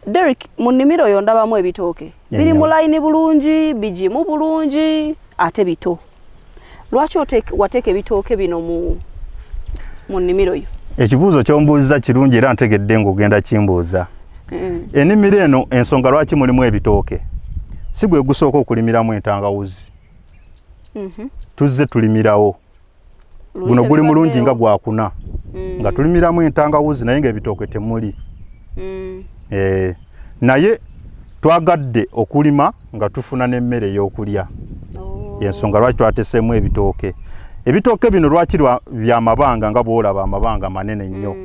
Derrick, mu nnimiro yo ndabamu ebitooke biri mu layini bulungi, bigimu bulungi, ate bito. Lwaki wateeka ebitooke bino mu nnimiro yo? Ekibuuzo kyombuuziza kirungi, era ntegedde ng'ogenda kimbuuza. Ennimiro eno, ensonga lwaki mulimu ebitooke, si gwe gusooka okulimiramu entangawuzi. Tuzze tulimirawo. Guno guli mulungi nga gwakuna nga tulimiramu entangawuzi, naye ng'ebitooke temuli. Eh, naye twagadde okulima nga tufuna n'emmere ey'okulya. Ensonga lwaki twateseemu ebitooke, ebitooke bino lwaki bya mabanga nga bw'olaba, amabanga manene nnyo,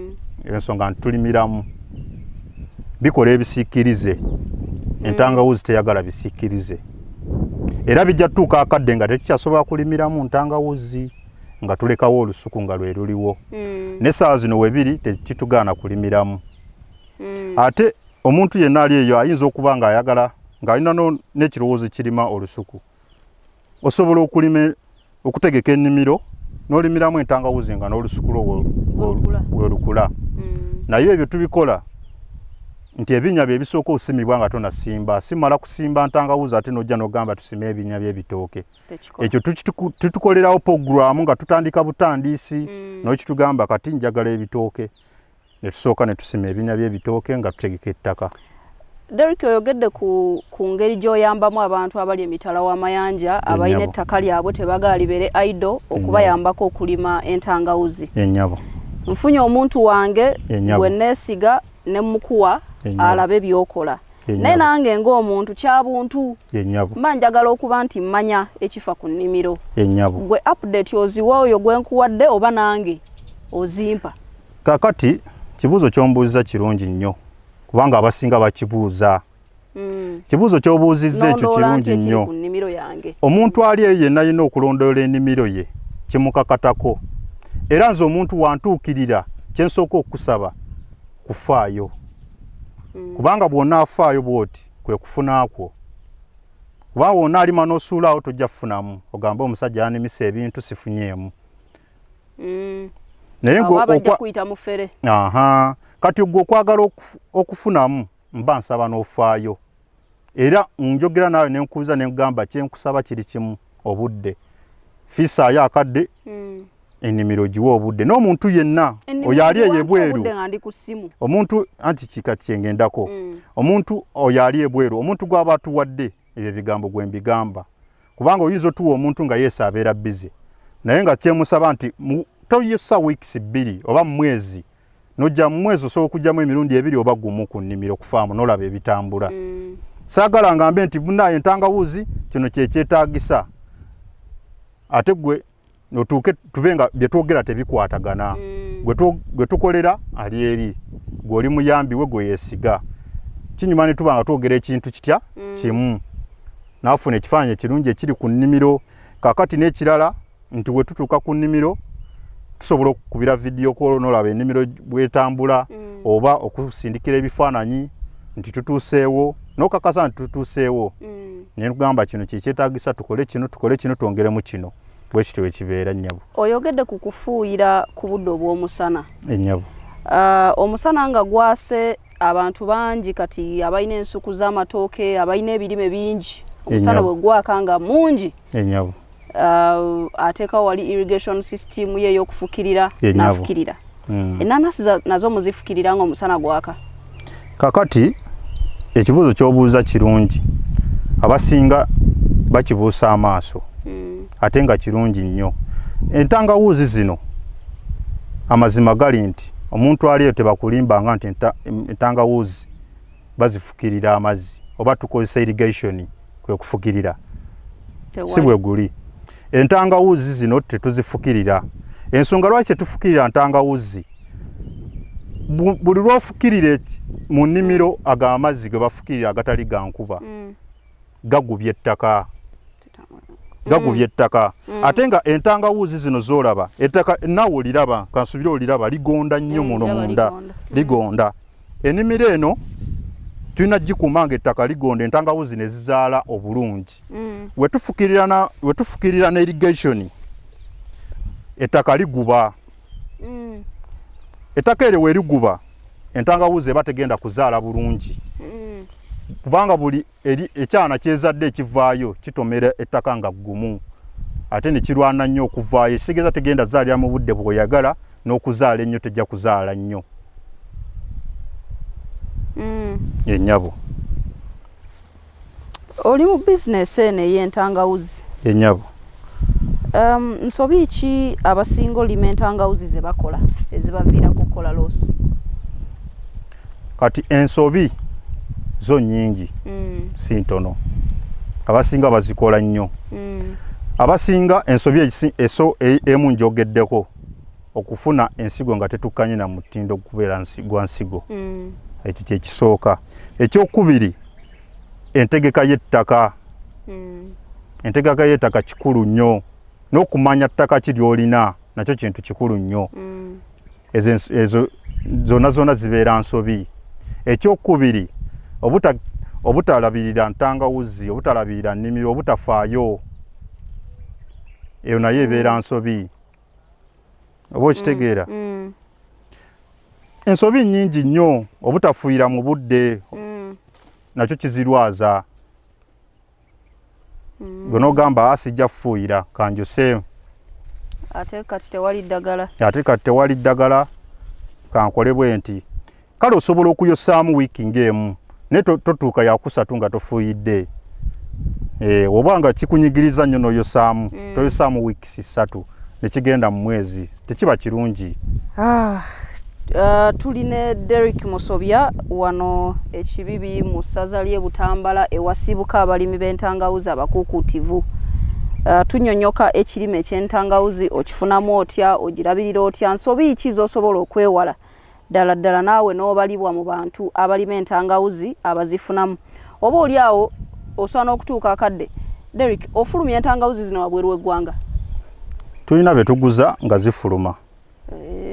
ensonga nti tulimiramu, bikola ebisiikirize. Entangawuzi teyagala bisiikirize, era bijja tutuuka akadde nga tetukyasobola kulimiramu ntangawuzi, nga tulekawo olusuku nga lwe luliwo. N'essaawa zino webiri tekitugaana kulimiramu. Ate omuntu yenna ali eyo ayinza okuba ng'ayagala, ng'alina n'ekirowoozo kirima olusuku, osobola okulima, okutegeka ennimiro n'olimiramu entangawuzi nga n'olusuku lwo werukula. Naye ebyo tubikola nti ebinnya bye bisooka okusimibwa nga tonasimba. Simala kusimba ntangawuzi ate n'ojja n'ogamba tusime ebinnya by'ebitooke. Ekyo tutukolerawo pogulaamu nga tutandika butandiisi. N'okitugamba kati njagala ebitooke, ne tusooka ne tusima ebinnya by'ebitooke nga tutegeka ettaka. Derrick, oyogedde ku ngeri gy'oyambamu abantu abali emitala w'amayanja abalina ettaka lyabwe tebagala libeere idle, okubayambako okulima entangawuzi. Ennyabo. Nfunye omuntu wange gwe neesiga ne mukuwa alabe byokola, naye nange ng'omuntu kyabuntu mba njagala okuba nti mmanya ekifa ku nnimiro. Gwe update oziwa oyo gwe nkuwadde oba nange ozimpa? Kakati kibuuzo ky'ombuuziza kirungi nnyo, kubanga abasinga bakibuuza. Kibuuzo ky'obuuzizza ekyo kirungi nnyo. Omuntu ali eyo yenna alina okulondoola ennimiro ye, kimukakatako. Era nze omuntu wantuukirira, kyensooka okukusaba kufaayo, kubanga bw'onaafaayo bw'oti kwe kufunakwo, kubanga bw'onaalima n'osuulaawo tojja kufunamu, ogambe omusajja yanimisa ebintu sifunyeemu. Naye kati gwe okwagala okufunamu, mba nsaba n'ofaayo. Era njogera naawe nenkubuza nenkugamba kyenkusaba kiri kimu, obudde. Fiisaayo akadde, ennimiro giwe obudde. N'omuntu yenna oyo ali eyo ebweru, omuntu anti kika kyengendako, omuntu oyo ali ebweru, omuntu gw'aba atuwadde ebyo ebigambo gwe mbigamba, kubanga oyinza otuwa omuntu nga yeesa abeera busy, naye nga kyemusaba nti toyesa weeks 2 oba mwezi, nojja mu mwezi osobola okugyamu emirundi 2 oba 1 ku nnimiro kufaamu n'olaba ebitambula. Saagala ngambe nti munaye entangawuzi kino kyekyetaagisa, ate gwe otuuke tube nga bye twogera tebikwatagana. Gwe tukolera ali eri, gwe oli muyambi we gwe yeesiga, kinyuma ne tuba nga twogera ekintu kitya kimu, naafuna ekifaananyi ekirungi ekiri ku nnimiro. Kaakati n'ekirala nti we tutuuka ku nnimiro tusobola okukubira video call n'olaba ennimiro bwetambula, oba okusindikira ebifaananyi nti tutuuseewo, n'okakasa nti tutuuseewo, ne tugamba kino kyekyetaagisa, tukole kino, tukole kino, twongeremu kino. Bwe kityo bwe kibeera, nnyabo. Oyogedde ku kufuuyira ku budde obw'omusana. Ennyabo. Omusana nga gwase, abantu bangi kati abalina ensuku z'amatooke, abalina ebirime bingi, omusana bwe gwaka nga mungi, Ennyabo. Ateekawo wali irrigation system ye ey'okufukirira n'afukirira. Enanasi nazo muzifukirira nga omusana gwaka? Kakati ekibuuzo ky'obuuza kirungi, abasinga bakibuusa amaaso, ate nga kirungi nnyo. Entangawuuzi zino, amazima gali nti omuntu aliyo tebakulimbanga nti entangawuuzi bazifukirira amazzi oba tukozesa irrigation kwe kufukirira, si bwe guli. Entangawuzi zino tetuzifukirira. Ensonga lwaki tetufukirira ntangawuzi, buli lwofukirira mu nnimiro ago amazzi ge bafukirira agatali ga nkuba, gagubya ettaka, gagubya ettaka. Ate nga entangawuzi zino z'olaba, ettaka naawe oliraba, kansubire oliraba, ligonda nnyo muno munda, ligonda. Ennimiro eno tulina gikuuma nga ettaka ligonda, entangawuzi ne zizaala obulungi. Wetufukirira ne irrigation, ettaka liguba. Ettaka eryo weriguba, entangawuzi eba tegenda kuzaala bulungi, kubanga buli ekyana kyezadde ekivaayo kitomera ettaka nga ggumu, ate ne kirwana nnyo okuvaayo. Ekitegeeza tegenda zaalira mu budde bw'oyagala, n'okuzaala ennyo tejja kuzaala nnyo. Ennyabo. Oli mu bizinesi eno ey'entangawuzi? Ennyabo. Nsobi ki abasinga olima entangawuzi ze bakola ezibaviirako okukola loss? Kati ensobi zo nnyingi, si ntono, abasinga bazikola nnyo. Abasinga ensobi emu njogeddeko, okufuna ensigo nga tetukkanye na mutindo kubeera gwa nsigo. Ekyo kyekisooka. Ekyokubiri, Entegeka y'ettaka. Entegeka y'ettaka kikulu nnyo, n'okumanya ttaka ki ly'olina nakyo kintu kikulu nnyo. Ezo zonna zonna zibeera nsobi. Ekyokubiri, obutalabirira ntangawuzi, obutalabirira nnimiro, obutafaayo, eyo nayo ebeera nsobi. Oba okitegeera? Ensobi nnyingi nnyo. Obutafuuyira mu budde nakyo kizirwaza. Gwe n'ogamba, sijja kufuuyira, kanjose. Ate kati tewali ddagala. Ate kati tewali ddagala, kankole bwe nti. Kale osobola okuyosaamu wiiki ng'emu, naye totuuka yakusatu nga tofuuyidde. Oba nga kikunyigiriza nnyo n'oyosaamu, toyosaamu wiikisi 3 nekigenda mu mwezi, tekiba kirungi. Tuli ne Derrick Musobya wano ekibibi mu ssaza ly'e Butambala ewasibuka abalimi b'entangawuzi abakuukuutivu. Tunyonyoka ekirime eky'entangawuzi, okifunamu otya, ogirabirira otya, nsobi ki z'osobola okwewala ddala ddala naawe n'obalibwa mu bantu abalima entangawuzi abazifunamu. Oba oli awo osobola n'okutuuka akadde. Derrick, ofulumya entangawuzi zino wabweru w'eggwanga? Tulina be tuguza nga zifuluma.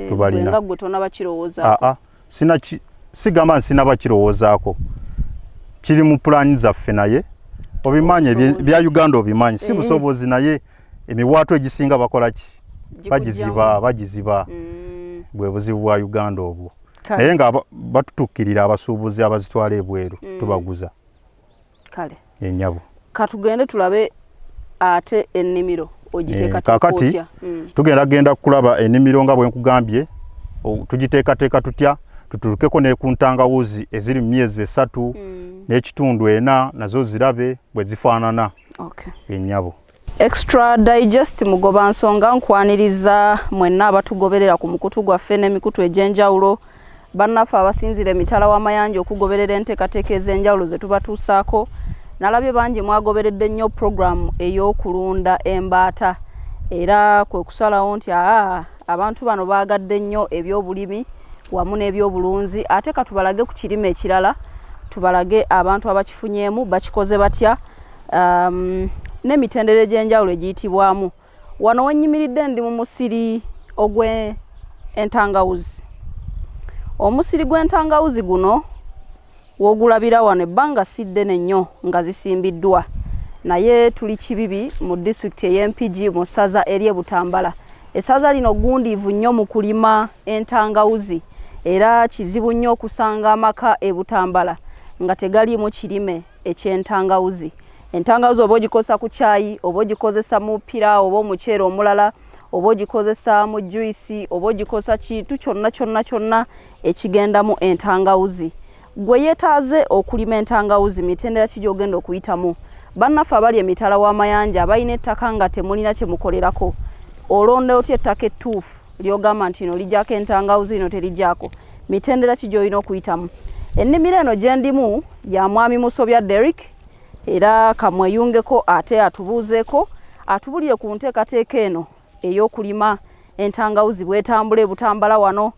Tubalina. Nga gwe tonaba kirowoozaako? Aa, sina sigamba nti sinaba kirowoozaako, kiri mu pulaani zaffe, naye obimanyi bya Uganda, obimanyi si busobozi, naye emiwaatwa egisinga bakola ki? Bagiziba, bagiziba. Bwe buzibu bwa Uganda obwo. Naye nga batutuukirira abasuubuzi abazitwala ebweru, tubaguza. Kale. Ennyabo. Katugende tulabe ate ennimiro ogiteekateeka Kakati otya. Tugenda genda kulaba ennimiro nga bwe nkugambye tugiteekateeka tutya, tutuukeko ne ku ntangawuzi eziri mu myezi 3 n'ekitundu 4, nazo zirabe bwe zifaanana. Ennyabo. Extra Digest Mugoba Nsonga, nkwaniriza mwenna abatugoberera ku mukutu gwaffe n'emikutu egy'enjawulo, bannaffe abasinzira emitala w'amayanja okugoberera enteekateeka ez'enjawulo ze tubatuusaako. Nalabye bangi mwagoberedde nnyo puroguramu ey'okulunda embaata, era kwe kusalawo nti aa, abantu bano baagadde nnyo ebyobulimi wamu n'ebyobulunzi, ate katubalage ku kirime ekirala, tubalage abantu abakifunyeemu bakikoze batya, n'emitendera egy'enjawulo egiyitibwamu. Wano wennyimiridde ndi mu musiri ogw'entangawuzi. Omusiri gw'entangawuzi guno w'ogulabira wano, ebbanga si ddene nnyo nga zisimbiddwa, naye tuli Kibibi mu disitulikiti ey'Empigi mu ssaza ery'e Butambala. Essaza lino ggundiivu nnyo mu kulima entangawuzi, era kizibu nnyo okusanga amaka e Butambala nga tegaliimu kirime eky'entangawuzi. Entangawuzi oba ogikozesa ku kyayi, oba ogikozesa mu piraawo oba omuceere omulala, oba ogikozesa mu juyisi, oba ogikozesa kintu kyonna kyonna kyonna ekigendamu entangawuzi. Gwe yeetaaze okulima entangawuzi, mitendera ki gy'ogenda okuyitamu? Bannaffe abali emitala w'amayanja abalina ettaka nga temulina kye mukolerako, olonda otya ettaka ettuufu ly'ogamba nti lino lijjako entangawuzi, lino terijjako? Mitendera ki gy'olina okuyitamu? Ennimiro eno gye ndimu ya Mwami Musobya Derrick, era kamweyungeko ate atubuuzeeko, atubulire ku nteekateeka eno ey'okulima entangawuzi bw'etambula e Butambala wano,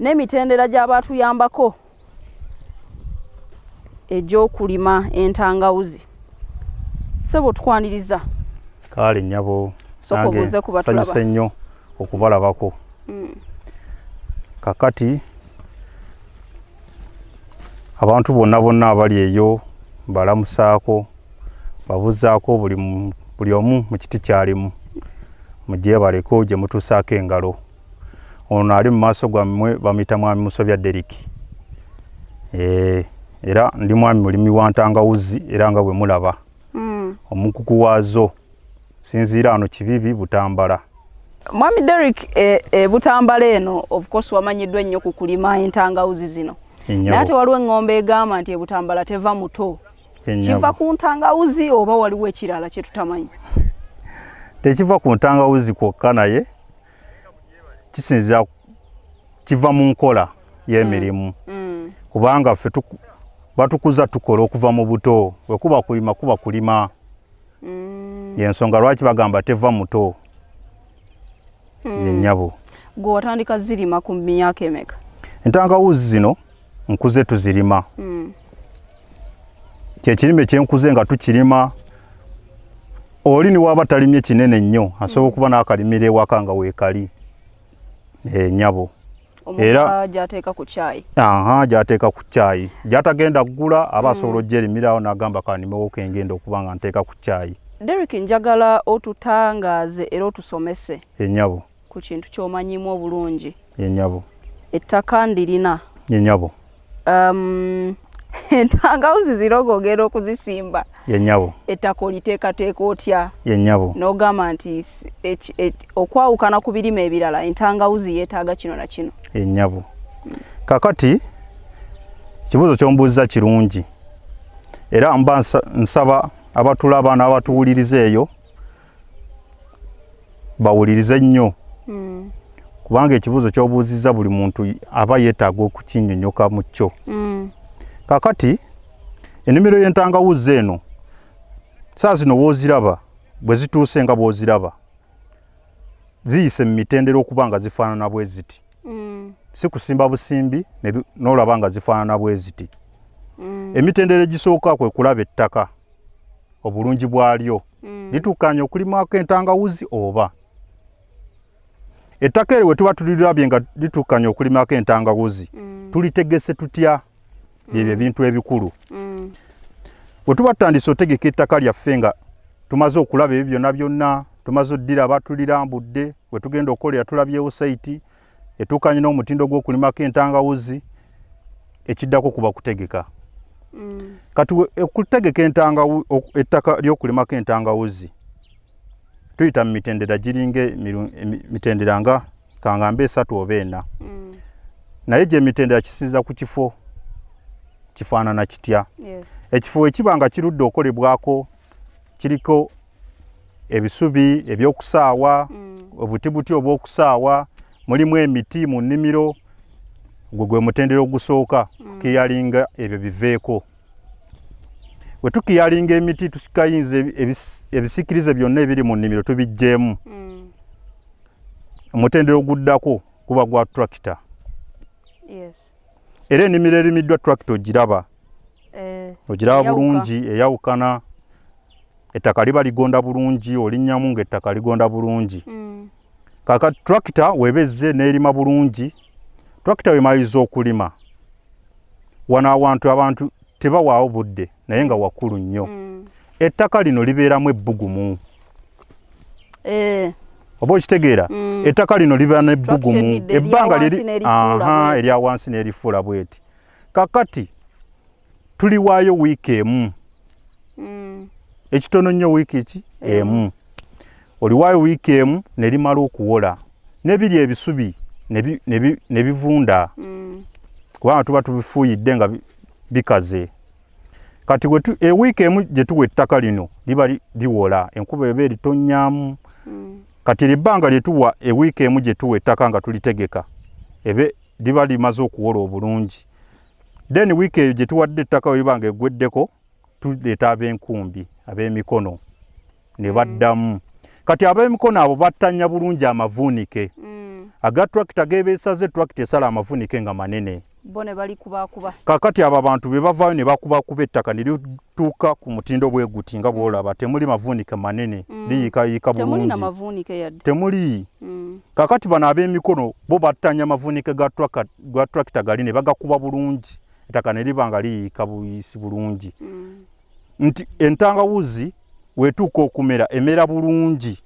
n'emitendera gy'abaatuyambako egy'okulima entangawuzi. Ssebo, tukwaniriza. Kale nnyabo. Sooka obuuze ku batulaba. Nsanyuse nnyo okubalabako. Kakati abantu bonna bonna abali eyo mbalamusaako, babuzaako buli omu mu kiti kyalimu, mugyebaleko gye mutuusaako engalo. Ono ali mu maaso gwammwe bamuyita Mwami Musobya Derrick. Era ndi mwami mulimi wa ntangawuzi, era nga bwe mulaba omukugu waazo. Sinziira wano Kibibi, Butambala. Mwami Derrick, Butambala eno of course wamanyiddwa ennyo ku kulima entangawuzi zino, naye ate waliwo eŋŋombe egamba nti ebutambala teva muto. Kiva ku ntangawuzi oba waliwo ekirala kye tutamanyi? Tekiva ku ntangawuzi kwokka, naye kisinzira, kiva mu nkola y'emirimu, kubanga ffe batukuza tukola okuva mu buto. Bwe kuba kulima, kuba kulima. Yensonga lwaki bagamba teva muto. Yennyabo. Gwe watandika zirima ku myaka emeka? Entangawuzi zino nkuze tuzirima. Kyekirime kyenkuze nga tukirima. Oli niwaba talimye kinene nnyo asobola okuba n'akalimira ewaka nga weekali. Nyabo. Era gy'ateeka ku kyayi. Aha, gy'ateeka ku kyayi. Gy'atagenda kugula aba asobola ogyerimirawo n'agamba kanimewo kengenda okuba nga nteeka ku kyayi. Derrick, njagala otutangaaze era otusomese. Ennyabo. Ku kintu ky'omanyiimu obulungi. Ennyabo. Ettaka ndirina. Ennyabo. Entangawuzi zirogo ogenda okuzisimba. Yennyabo. Ettaka oliteekateeka otya? Yennyabo. N'ogamba nti okwawukana ku birime ebirala entangawuzi yeetaaga kino na kino. Yennyabo. Kakati ekibuuzo ky'ombuuzza kirungi era mba nsaba abatulaba n'abatuwuliriza eyo bawulirize nnyo kubanga ekibuuzo ky'obuuzizza buli muntu aba yeetaaga okukinnyonnyoka mu kyo. Kakati ennimiro y'entangawuzi eno saa zino w'oziraba bwe zituuse nga bw'oziraba ziyise mu mitendera okuba nga zifaanana bwe ziti. Si kusimba busimbi n'olaba nga zifaanana bwe ziti. Emitendera egisooka kwe kulaba ettaka obulungi bwalyo. Lituukanye okulimwako entangawuzi oba ettaka eryo we tuba tulirabye nga lituukanye okulimako entangawuzi tulitegese tutya? Byebyo ebintu ebikulu. Bwe tuba tutandise otegeka ettaka lyaffe nga tumaze okulaba ebyo byonna byonna, tumaze oddiraba, tulirambudde, we tugenda okukolera tulabyewo sayiti etuukanye n'omutindo gw'okulimako entangawuzi, ekiddako kuba kutegeka. Kati okutegeka ettaka ly'okulimako entangawuzi tuyita mu mitendera giringa emitendera nga kangambe 3 oba 4. Naye gye mitendera kisinziira ku kifo kifaanana kitya. Ekifo ekiba nga kirudde okolebwako kiriko ebisubi ebyokusaawa, obutibuti obw'okusaawa, mulimu emiti mu nnimiro, gwe gwe mutendera ogusooka kukiyalinga ebyo biveeko. Bwe tukiyalinga emiti tukayinza ebisiikirize byonna ebiri mu nnimiro tubiggyeemu. Omutendera oguddako guba gwa tractor. Era ennimiro erimiddwa tractor ogiraba. Ogiraba bulungi, eyawukana. Ettaka liba ligonda bulungi, olinnyamu ng'ettaka ligonda bulungi. Kaka tractor weba ezze n'erima bulungi, tractor wemaliriza okulima wano awantu abantu tebawaawo budde naye nga wakulu nnyo. Ettaka lino libeeramu ebbugumu. Oba okitegeera? Ettaka lino libeera n'ebbugumu, ebbanga erya wansi n'erifuula bweti. Kakati tuliwaayo wiiki emu. Ekitono nnyo wiiki ki emu. Oliwaayo wiiki emu ne limala okuwola n'ebiri ebisubi ne bivunda. Kubanga tuba tubifuuyidde nga bikaze. Kati ewiiki emu gye tuwa ettaka lino liba liwola, enkuba eba eritonnyaamu. Kati ebbanga lye tuwa ewiiki emu gye tuwa ettaka nga tulitegeka ebe liba limaze okuwola obulungi. Then wiiki eyo gye tuwadde ettaka we liba nga eggweddeko tuleeta ab'enkumbi ab'emikono ne baddamu. Kati ab'emikono abo battanya bulungi amavuunike. Aga tractor gebeesaze, tractor esala amavuunike nga manene. Bo ne balikubakuba. Kakati abo abantu be bavaayo ne bakubakuba ettaka ne lituuka ku mutindo bwe guti nga bw'olaba, temuli mavuunike manene, liyiikayiika bulungi. Temuli na mavuunike yadde. Temuli. Kakati bano ab'emikono bo battanya amavuunike ga tractor gali ne bagakuba bulungi, ettaka ne liba nga liyiika buyisi bulungi. Nti entangawuzi weetuuka okumera, emera bulungi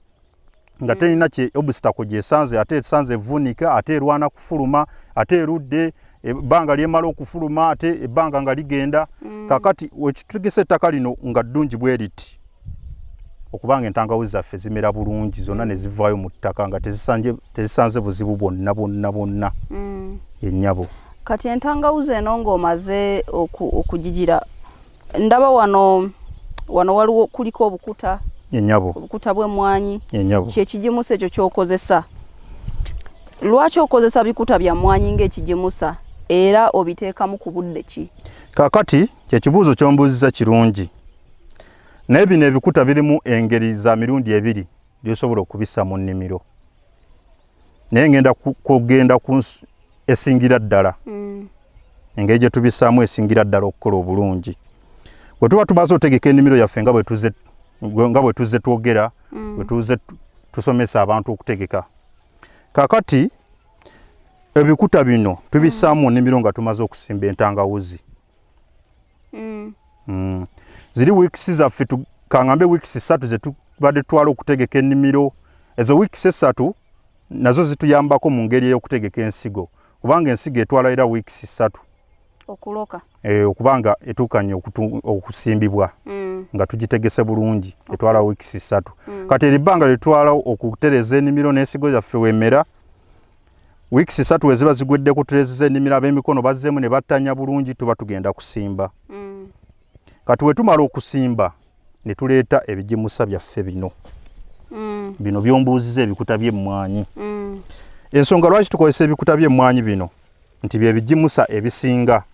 nga terina kye obstacle gy'esanze, ate esanze evvuunika, ate erwana kufuluma, ate erudde ebbanga lyemala okufuluma, ate ebbanga nga ligenda. Kakati wekitugisa ettaka lino nga ddungi bwe riti, okubanga entangawuzi zaffe zimera bulungi zonna ne zivaayo mu ttaka nga tezisanze buzibu bwonna bwonna bwonna. Ennyabo. Kati entangawuzi eno ng'omaze okugigira, ndaba wano waliwo kuliko obukuta. Ennyabo. Obukuta bw'emmwanyi. Ennyabo. Kye kigimusa ekyo ky'okozesa. Lwaki okozesa bikuta bya mmwanyi ng'ekigimusa era obiteekamu ku budde ki? Kaakati kye kibuuzo ky'ombuuzizza kirungi. Naye bino ebikuta birimu engeri za mirundi ebiri by'osobola okubissa mu nnimiro. Naye ngenda kugenda ku esingira ddala. Engeri gye tubissaamu esingira ddala okukola obulungi. Bwe tuba tumaze otegeka ennimiro yaffe nga bwe tuzze twogera, bwe tuzze tusomesa abantu okutegeka, kakati ebikuta bino tubissaamu mu nnimiro nga tumaze okusimba entangawuzi. Ziri weeks zaffe, kangambe weeks 3 ze tubadde tutwala okutegeka ennimiro. Ezo weeks 3 nazo zituyambako mu ngeri ey'okutegeka ensigo, kubanga ensigo etwala era weeks 3 okuloka, okubanga etuukanye okusimbibwa nga tugitegese bulungi, etwala weeks 3. Kati eribbanga lyetwala okutereeza ennimiro n'ensigo zaffe wemera, weeks 3 we ziba zigwedde kutereeza ennimiro, ab'emikono bazzeemu ne battanya bulungi, tuba tugenda kusimba. Kati we tumala okusimba ne tuleeta ebigimusa byaffe bino. Bino byombuuziza ebikuta by'emmwanyi. Ensonga lwaki tukozesa ebikuta by'emmwanyi bino nti bye bigimusa ebisinga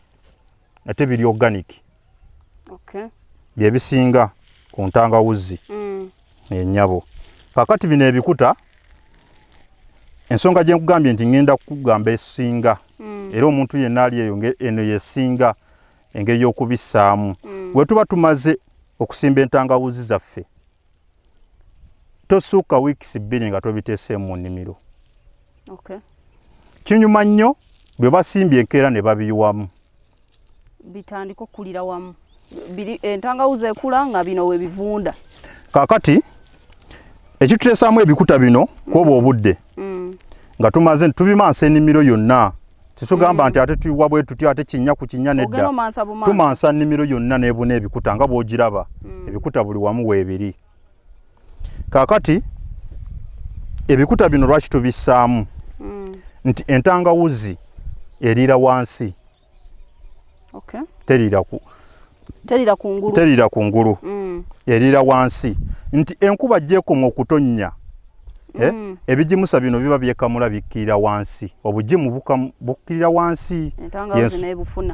ate biri organic. Bye bisinga ku ntangawuzi. Ennyabo. Kaakati bino ebikuta, ensonga gye nkugambye nti ŋŋenda kukugamba esinga, era omuntu yenna ali eyo eno yesinga engeri y'okubissaamu. Bwe tuba tumaze okusimba entangawuzi zaffe, tosukka weeks 2 nga tobiteeseemu mu nnimiro. Kinyuma nnyo bwe basimbye enkeera ne babiyiwamu, bitandika okukulira wamu, entangawuzi ekula nga bino we bivunda. Kaakati ekituteesaamu ebikuta bino kwoba obudde nga tumaze tubimansa ennimiro yonna, tetugamba nti ate tuyiwa bwe tutyo ate kinnya ku kinnya, nedda, tumansa nnimiro yonna n'ebuna ebikuta nga bw'ogiraba. Ebikuta buli wamu weebiri. Kaakati ebikuta bino lwaki tubissaamu? Nti entangawuzi eriira wansi. Teriira kungulu, teriira kungulu. Eriira wansi, nti enkuba gyekoma okutonnya, ebigimusa bino biba byekamula bikkirira wansi, obugimu bukkirira wansi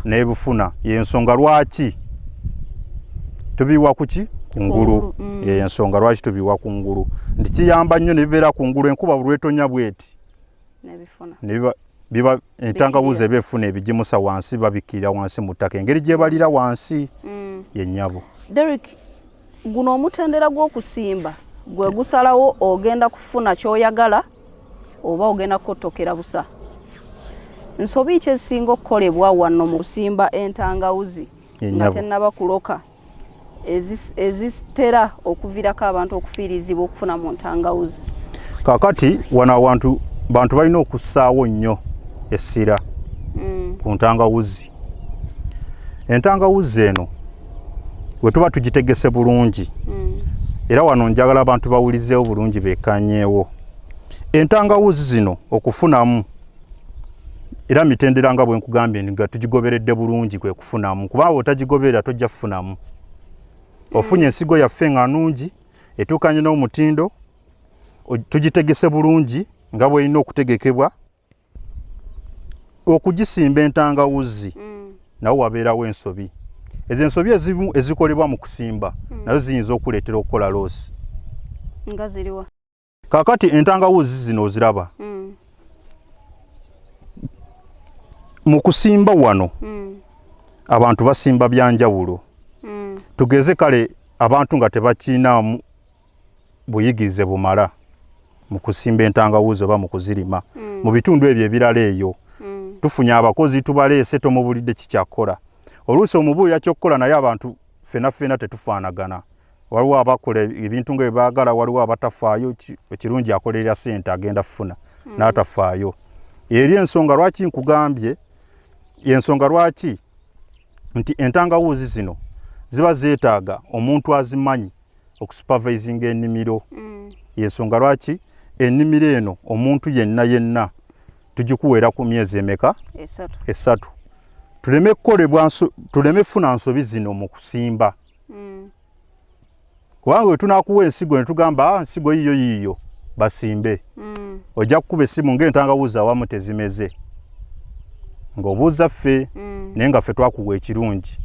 n'ebufuna. Yensonga lwaki tubiwa kuki? Kungulu. Yensonga lwaki tubiwa kungulu nti kiyamba nnyo ne bibeera kungulu, enkuba bulwetonya bweti biba entangawuzi eba efuna ebigimusa wansi, babikkirira wansi mu ttaka engeri gyebalira wansi. Yennyabo. Derrick, guno omutendera gw'okusimba gwe gusalawo ogenda kufuna ky'oyagala oba ogenda kukottokera busa. Nsobi ki ezisinga okukolebwa wano mu kusimba entangawuzi nga tennaba kuloka ezitera okuviirako abantu okufiirizibwa okufuna mu ntangawuzi? Kaakati wano awantu bantu balina okussaawo nnyo essira ku ntangawuzi. Entangawuzi eno bwe tuba tugitegese bulungi, era wano njagala abantu bawulizeewo bulungi bekkanyeewo, entangawuzi zino okufunamu era mitendera nga bwe nkugambye nga tugigoberedde bulungi kwe kufunamu, kubanga otagigoberera tojja kufunamu. Ofunye ensigo yaffe nga nungi etuukanye n'omutindo, tugitegese bulungi nga bw'erina okutegekebwa, okugisimba entangawuzi nawo wabeerawo ensobi. Ezo ensobi ezimu ezikolebwa mu kusimba nazo ziyinza okuleetera okukola loss. Nga ziriwa? Kaakati entangawuzi zino oziraba, mu kusimba wano abantu basimba byanjawulo. Tugeze kale abantu nga tebakiinaamu buyigirize bumala mu kusimba entangawuzi oba mu kuzirima mu bitundu ebyo ebirala eyo, tufunye abakozi tubaleese, tomubulidde kikyakukola, oluusi omubuulira kyokkola, naye abantu ffena ffena tetufaanagana. Waliwo abakola ebintu nga byebaagala, waliwo abatafaayo. Ekirungi akolerera ssente agenda kufuna, n'atafaayo. Eri ensonga lwaki nkugambye, ensonga lwaki nti entangawuzi zino ziba zeetaaga omuntu azimanyi okusupervisinga ennimiro. Yensonga lwaki ennimiro eno omuntu yenna yenna tugikuweera ku myezi emeka? 3. 3, tuleme kukolebwa, tuleme funa nsobi zino mu kusimba, kubanga bwe tunakuwa ensigo ne tugamba ensigo yiyo yiyo basimbe, ojja kukuba essimu ng'entangawuzi awamu tezimeze, ng'obuuza ffe, naye nga ffe twakuwa ekirungi.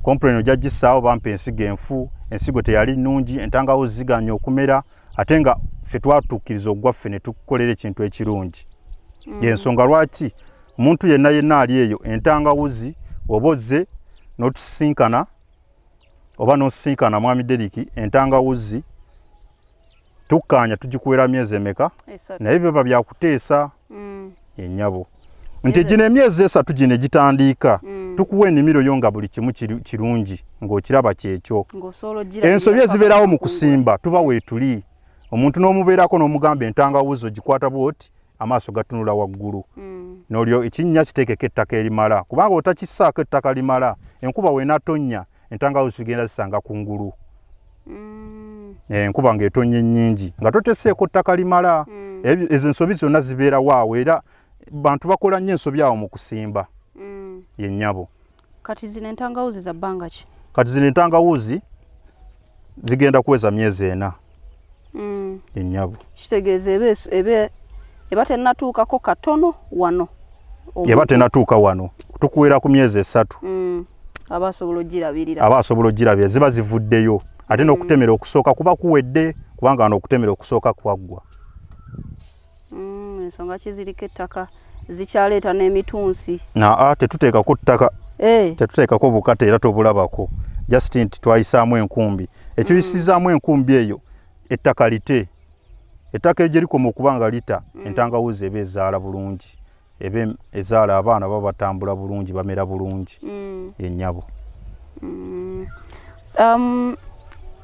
Complain ojja gissaawo, bampa ensigo enfu, ensigo teyali nnungi, entangawuzi ziganye okumera, ate nga ffe twatuukiriza ogwaffe ne tukukolera ekintu ekirungi. Yensonga lwaki omuntu yenna yenna ali eyo entangawuzi oba ozze n'otusisinkana. Oba nosisinkana Mwami Deriki, entangawuzi tukkaanya tugikuwera myezi emeka? Naye biba byakuteesa. Ennyabo nti gino emyezi 3 gino egitandiika, tukuwa ennimiro yo nga buli kimu kirungi ng'okiraba kyekyo. Ensobi ezibeerawo mu kusimba, tuba weetuli omuntu n'omubeerako n'omugamba entangawuzi ogikwata bwoti, amaaso gatunula waggulu, nolyo ekinnya kiteekeko ettaka erimala, kubanga otakissaako ettaka limala, enkuba weenatonnya entangawuzi zigenda zisanga ku ngulu. Enkuba ng'etonnya ennyingi nga toteseeko ttaka limala. Ezo ensobi zonna zibeerawo awo, era bantu bakola nnyo ensobi awo mu kusimba. Yennyabo. Kati zino entangawuzi za bbanga ki? Kati zino entangawuzi zigenda kuweza myezi 4. Ennyabo. Kitegeeza eba tennatuukako katono wano. Eba tennatuuka wano, tukuwera ku myezi 3. Aba asobola ogirabirira. Aba asobola ogirabirira, ziba zivuddeyo ate n'okutemera okusooka kuba kuwedde, kubanga wano okutemera okusooka kwaggwa. Ensonga ki ziriko ettaka zikyaleeta n'emitunsi? Naa, tetuteekako ttaka. Tetuteekako bukata era tobulabako, just nti twayisaamu enkumbi. Ekyoyisizaamu enkumbi eyo, ettaka lite, ettaka eryo gye likoma okuba nga lita, entangawuzi eba ezaala bulungi, eba ezaala abaana baba batambula bulungi, bamera bulungi. Ennyabo.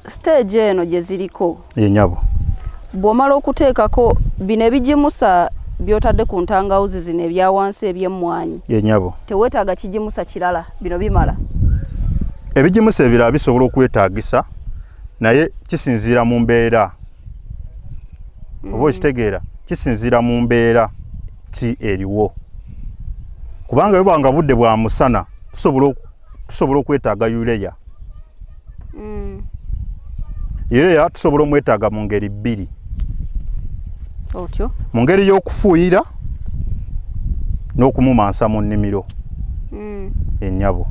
Stage eno gye ziriko, Ennyabo. bw'omala okuteekako bino ebigimusa by'otadde ku ntangawuzi zino ebya wansi eby'emmwanyi, Ennyabo. teweetaaga kigimusa kirala, bino bimala? Ebigimusa ebirala bisobola okwetaagisa, naye kisinziira mu mbeera oba okitegeera, kisinziira mu mbeera ki eriwo, kubanga bwe nga budde bwa musana tusobola okwetaaga urea. Urea tusobola omwetaaga mu ngeri bbiri. Otyo? Mu ngeri y'okufuuyira n'okumumansa mu nnimiro. Ennyabo.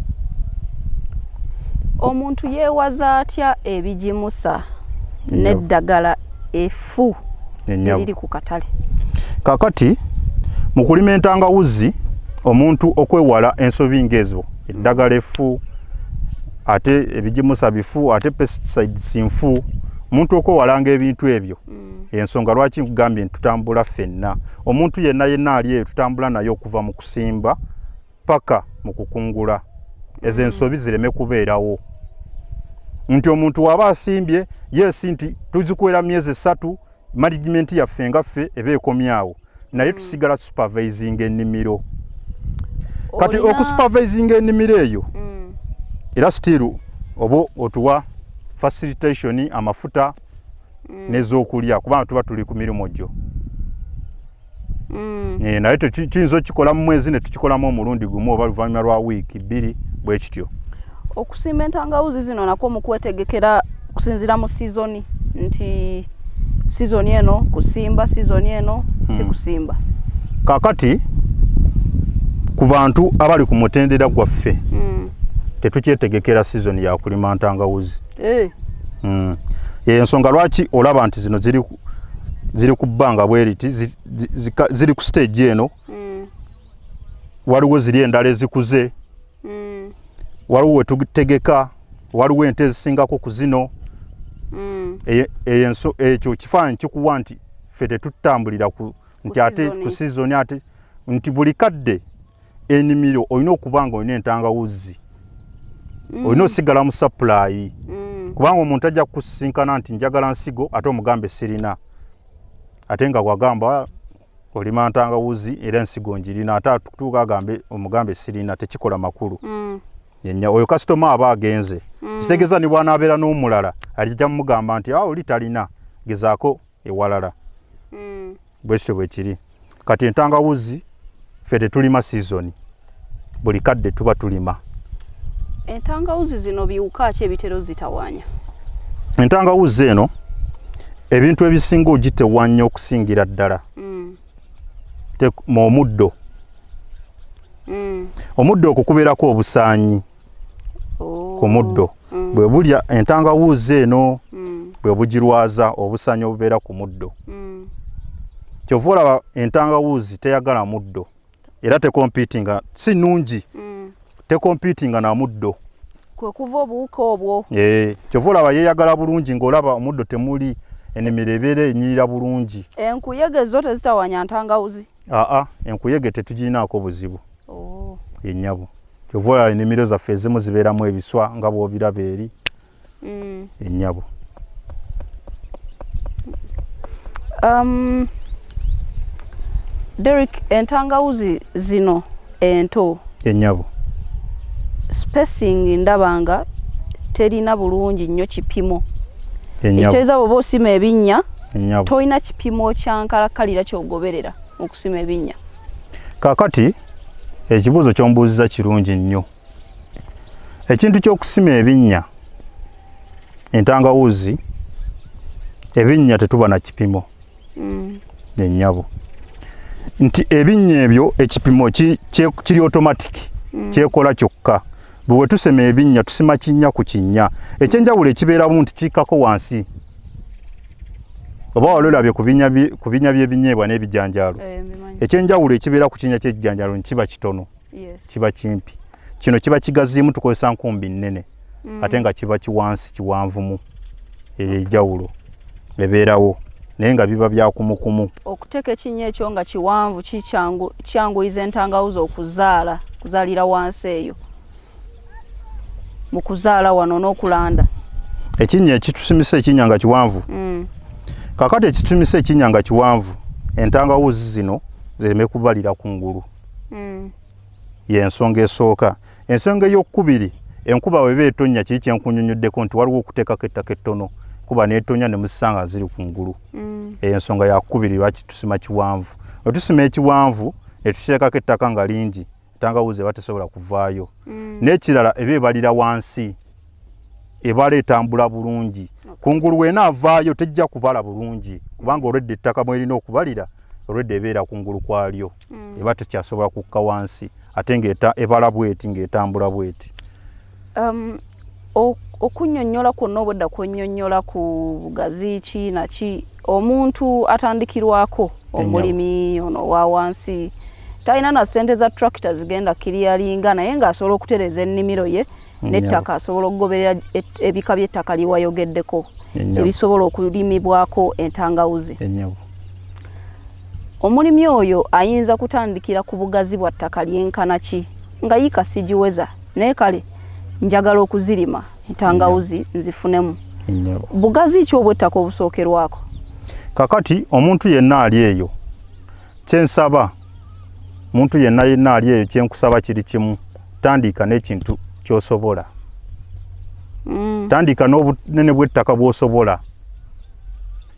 Omuntu yeewaza atya ebigimusa n'eddagala effu eriri ku katale? Kakati mu kulima entangawuzi, omuntu okwewala ensobi ng'ezo, eddagala effu, ate ebigimusa bifu, ate pesticides nfu, omuntu okwewalanga ebintu ebyo, ensonga lwaki nkugambye nti tutambula ffenna, omuntu yenna yenna ali eyo tutambula naye okuva mu kusimba paka mu kukungula, ezo ensobi zireme kubeerawo nti omuntu waba asimbye, yes, nti tuzikuwera myezi 3, management yaffe nga ffe eba ekomyawo, naye tusigala supervising ennimiro. Kati okusupervising ennimiro eyo, era still oba otuwa facilitation, amafuta n'ez'okulya, kubanga tuba tuli ku mirimu gyo. Naye tuyinza okukikola mu mwezi ne tukikolamu omulundi gumu oba luvannyuma lwa wiiki 2, bwe kityo. Okusimba entangawuzi zino nakwo mu kwetegekera kusinziira mu sizoni, nti sizoni eno kusimba, sizoni eno si kusimba? Kakati ku bantu abali ku mutendera gwaffe, tetukyetegekera sizoni ya kulima ntangawuzi. Ensonga lwaki olaba nti zino ziri ku bbanga bweriti, ziri ku stage eno, waliwo ziri endala ezikuze, waliwo wetutegeka, waliwo ente ezisingako ku zino. Ekyo kifaananyi kikuwa nti ffe tetutambulira ku nti ate ku sizoni, ate nti buli kadde enimiro olina okuba nga olina entangawuzi, olina osigala mu supply, kubanga omuntu ajja kukusisinkana nti njagala nsigo, ate omugambe sirina, ate nga wagamba olima ntangawuzi era ensigo njirina, ate atuuka agambe omugambe sirina, tekikola makulu. Yenya oyo kasitoma aba agenze. Kitegeeza ni bw'anaabeera n'omulala alijja mumugamba nti awo oli talina, gezaako ewalala. Bwe kityo bwe kiri. Kati entangawuzi ffe tetulima sizoni, buli kadde tuba tulima. Entangawuzi zino biwuka ki ebitera ozitawaanya? Entangawuzi eno ebintu ebisinga ogitewanya okusingira ddala mu omuddo. Omuddo okwo kubeerako obusaanyi. Ku muddo bwe bulya entangawuzi eno, bwe bugirwaza obusaanyi obubeera ku muddo. Kyova olaba entangawuzi teyagala muddo, era tecompetinga, si nnungi, tecompetinga na muddo. Kwe kuva obuwuka obwo. Eh, kyova olaba yeeyagala bulungi ng'olaba omuddo temuli, ennimiro ebeera enyirira bulungi. Enkuyege zo tezitawanya ntangawuzi? Aa, enkuyege tetugirinaako buzibu. Oh. Ennyabo, kyova olaba ennimiro zaffe ezimu zibeeramu ebiswa nga bw'obiraba eri. Ennyabo. Derrick, entangawuzi zino ento, Ennyabo. spacing ndaba nga terina bulungi nnyo kipimo. Ekitegeeza bw'oba osima ebinnya, tolina kipimo kya nkalakkalira ky'ogoberera mu kusima ebinnya. Kaakati ekibuuzo ky'ombuuzizza kirungi nnyo. Ekintu ky'okusima ebinnya, entangawuzi, ebinnya tetuba na kipimo. Ennyabo, nti ebinnya ebyo ekipimo kiri automatic, kyekola kyokka. Bwe tusema ebinnya tusima kinnya ku kinnya. Ekyenjawulo ekibeeramu nti kikkako wansi, oba wali olabye ku binnya by'ebinyeebwa n'ebijanjaalo, ekyenjawulo ekibeera ku kinnya ky'ekijanjaalo nti kiba kitono, kiba kimpi. Kino kiba kigaziimu, tukozesa nkumbi nnene, ate nga kiba kiwansi kiwanvumu. Eyo enjawulo ebeerawo, naye nga biba byakumukumu. Okuteeka ekinnya ekyo nga kiwanvu kyanguyiza entangawuzi okuzaala, kuzaalira wansi eyo mu kuzaala wano n'okulanda. Ekinnya ekitusimisa ekinnya nga kiwanvu, kakati ekitusimisa ekinnya nga kiwanvu, entangawuzi zino zireme kubalira kungulu. Y'ensonga esooka. Ensonga ey'okubiri, enkuba weba etonnya, kiri kyenkunyonyoddeko nti waliwo okuteekako ettaka ettono, kuba n'etonya ne muzisanga ziri kungulu. Eyo ensonga yakubiri lwaki tusima kiwanvu. Bwe tusima ekiwanvu ne tukiteekako ettaka nga lingi, entangawuzi eba tesobola kuvaayo. N'ekirala, eba ebalira wansi, ebala etambula bulungi. Kungulu wenaavaayo tejja kubala bulungi, kubanga olwedde ettaka mwerina okubalira olwedde ebeera kungulu kwalyo, eba tekyasobola kukka wansi, ate nga ebala bweti, ng'etambula bweti. Okunnyonnyola kwonna obwedda kwonnyonnyola ku bugazi ki naki, omuntu atandikirwako, omulimi ono owa wansi, talina na ssente za tractor zigenda clearinga, naye ng'asobola okutereeza ennimiro ye n'ettaka, asobola okugoberera ebika by'ettaka lye wayogeddeko ebisobola okulimibwako entangawuzi. Omulimi oyo ayinza kutandikira ku bugazi bwa ttaka lyenkana ki, nga yiika sigiweza, naye kale njagala okuzirima entangawuzi nzifunemu? Bugazi ki obw'ettaka obusookerwako? Kakati omuntu yenna ali eyo, kyensaba omuntu yenna yenna ali eyo, kyenkusaba kiri kimu: tandika n'ekintu ky'osobola. Tandika n'obunene bw'ettaka bw'osobola.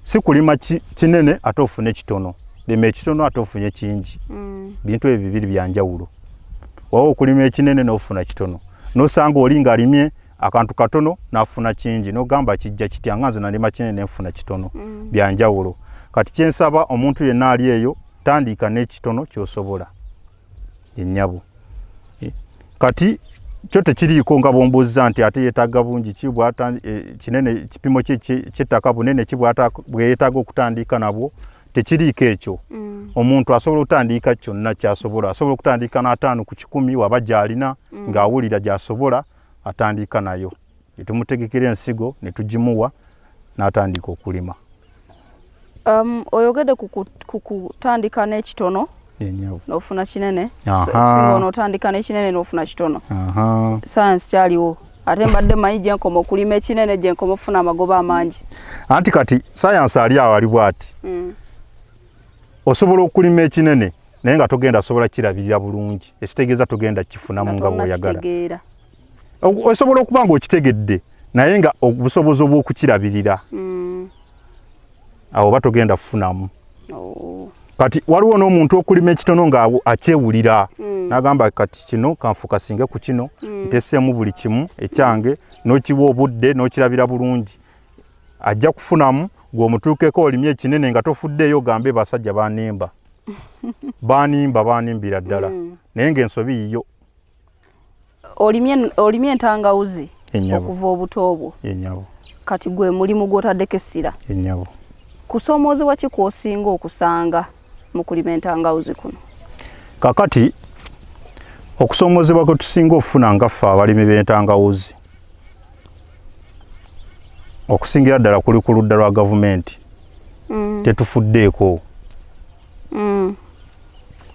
Si kulima kinene ate ofune kitono, lima ekitono ate ofunye kingi. Bintu ebyo bibiri byanjawulo. Wawa okulima ekinene n'ofuna kitono, n'osanga oli ng'alimye akantu katono n'afuna kingi, n'ogamba kijja kitya nga nze nalima kinene nenfuna kitono? Byanjawulo. Kati kyensaba omuntu yenna ali eyo, tandika n'ekitono ky'osobola, ennyabo. Kati kyo tekiriiko nga bwombuuziza nti ate yeetaaga bungi ki, kinene, kipimo ky'ettaka bunene ki bwe yeetaaga okutandika nabwo. Tekiriiko ekyo. Omuntu asobola okutandika kyonna kyasobola. Asobola okutandika n'50 ku 100 waba gy'alina, ng'awulira gy'asobola, atandika nayo, netumutegekera ensigo ne tugimuwa n'atandika okulima. Oyogedde ku kutandika n'ekitono n'ofuna kinene, singa onootandika n'ekinene n'ofuna kitono. Sayansi kyaliwo, ate mbadde manyi gyenkoma okulima ekinene gyenkoma okufuna amagoba amangi. Anti kati sayansi ali awo ali bwati. Osobola okulima ekinene naye nga togenda sobola kirabirira bulungi, ekitegeeza togenda kifunamu nga bw'oyagala. Osobola okuba nga okitegedde, naye nga obusobozi obw'okukirabirira, awo oba togenda kufunamu. Kati waliwo n'omuntu okulima ekitono nga akyewulira, n'agamba kati kino kanfuka singe ku kino, nteseemu buli kimu ekyange, n'okiwa obudde n'okirabira bulungi, ajja kufunamu. Gwe omutuukeko olimye ekinene nga tofuddeeyo, ogambe basajja banimba, banimba, banimbira ddala, naye ng'ensobi yiyo. Olimye entangawuzi okuva obuto bwo, kati gwe mulimu gw'otaddeko essira. Kusoomoozebwa ki kw'osinga okusanga mu kulima entangawuzi kuno? Kakati okusoomoozebwa kwe tusinga okufuna nga ffe abalimi b'entangawuzi, Okusingira ddala kuli ku ludda lwa gavumenti. Tetufuddeeko.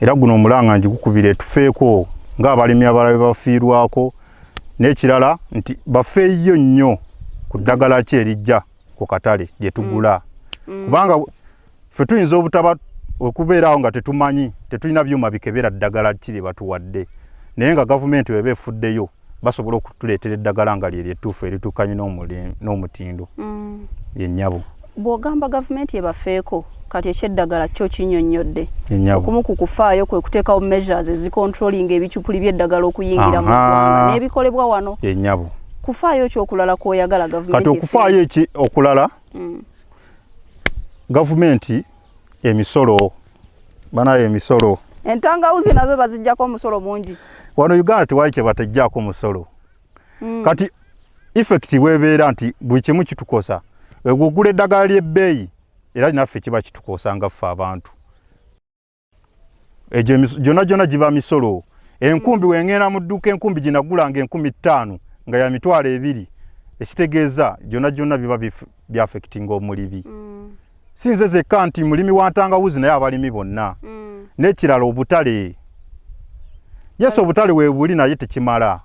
Era guno omulanga ngikukubira etufeeko ng'abalimi abalala bwe bafiirwako. N'ekirala nti bafeeyo nnyo ku ddagala ki erijja ku katale lye tugula. Kubanga ffe tuyinza obutaba okubeeraawo nga tetumanyi, tetulina byuma bikebera ddagala ki lye batuwadde, naye nga gavumenti weba efuddeyo basobola okutuleetera eddagala nga lyeryo ettuufu erituukanye n'omutindo. Yennyabo. Bw'ogamba gavumenti ebafeeko, kati ekyeddagala kyo kinnyonnyodde. Okumu ku kufaayo kwe kuteekawo measures ezicontrollinga ebicupuli by'eddagala okuyingira mu ggwanga n'ebikolebwa wano. Yennyabo. Kufaayo ki okulala kw'oyagala gavumenti? Kati okufaayo eki okulala, gavumenti emisolo, banayo emisolo. Entangawuzi nazo baziggyako omusolo mungi. Wano Uganda tewali kye bateggyako musolo. Kati effect webeera nti buli kimu kitukosa. Ogula eddagala ly'ebbeeyi era naffe kiba kitukosa nga ffe abantu. Egyo gyonna gyonna giba misolo. Enkumbi wengenda mu dduuka enkumbi ginagulanga 5000 nga ya 20,000, ekitegeeza gyonna gyonna biba byaffectinga omulibi. Si nze zekka nti mulimi wa ntangawuzi, naye abalimi bonna. N'ekirala obutale. Yes, obutale weebuli naye tekimala.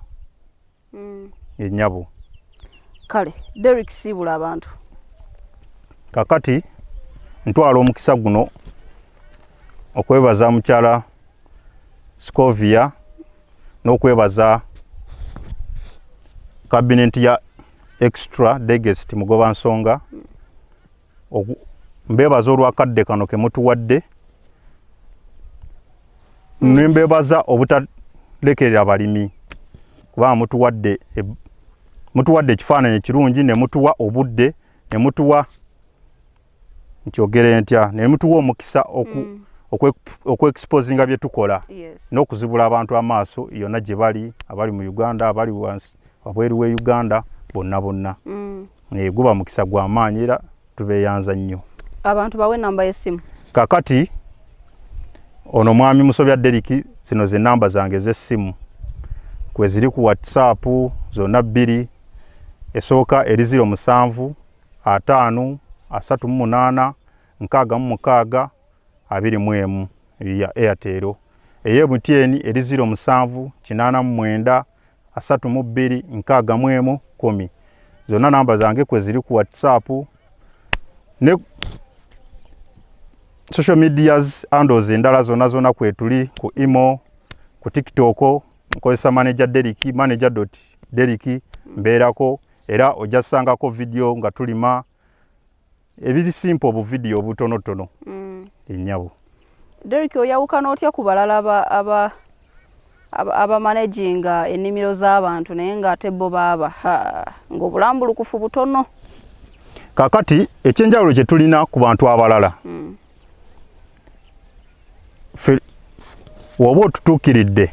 Ennyabo. Kale Derrick, siibula abantu. Kakati ntwala omukisa guno okwebaza mukyala Scovia n'okwebaza kabinenti ya Extra Digest Mugoba Nsonga. Mbebaza olwakadde kano ke mutuwadde, ne mbebaza obutalekerera balimi, kubanga mutuwadde ekifaananyi ekirungi, ne mutuwa obudde, ne mutuwa, nkyogere ntya, ne mutuwa omukisa okuexposinga bye tukola n'okuzibula abantu amaaso yonna gye bali, abali mu Uganda, abali wansi wabweru we Uganda, bonna bonna. Guba mukisa gwa maanyi era tubeeyanza nnyo. Abantu bawe namba y'essimu. Kakati ono mwami Musobya Derrick, zino ze namba zange ez'essimu kwe ziri ku WhatsApp zonna bbiri. Esooka eri 07 5 38 66 21 ya Airtel. Ey'e MTN eri 07 89 32 61 10. Zonna namba zange kwe ziri ku WhatsApp ne social medias handles endala zonna zonna kwetuli, ku imo, ku TikTok nkozesa Manager Derrick, manager dot Derrick mbeerako, era ojja sangako video nga tulima ebiri simple, obuvidiyo obutonotono. Ennyabo. Derrick, oyawukana otya ku balala abamanaginga ennimiro z'abantu naye ng'ate bo baaba ng'obulambulukufu butono? Kakati ekyenjawulo kye tulina ku bantu abalala, ffe woba otutuukiridde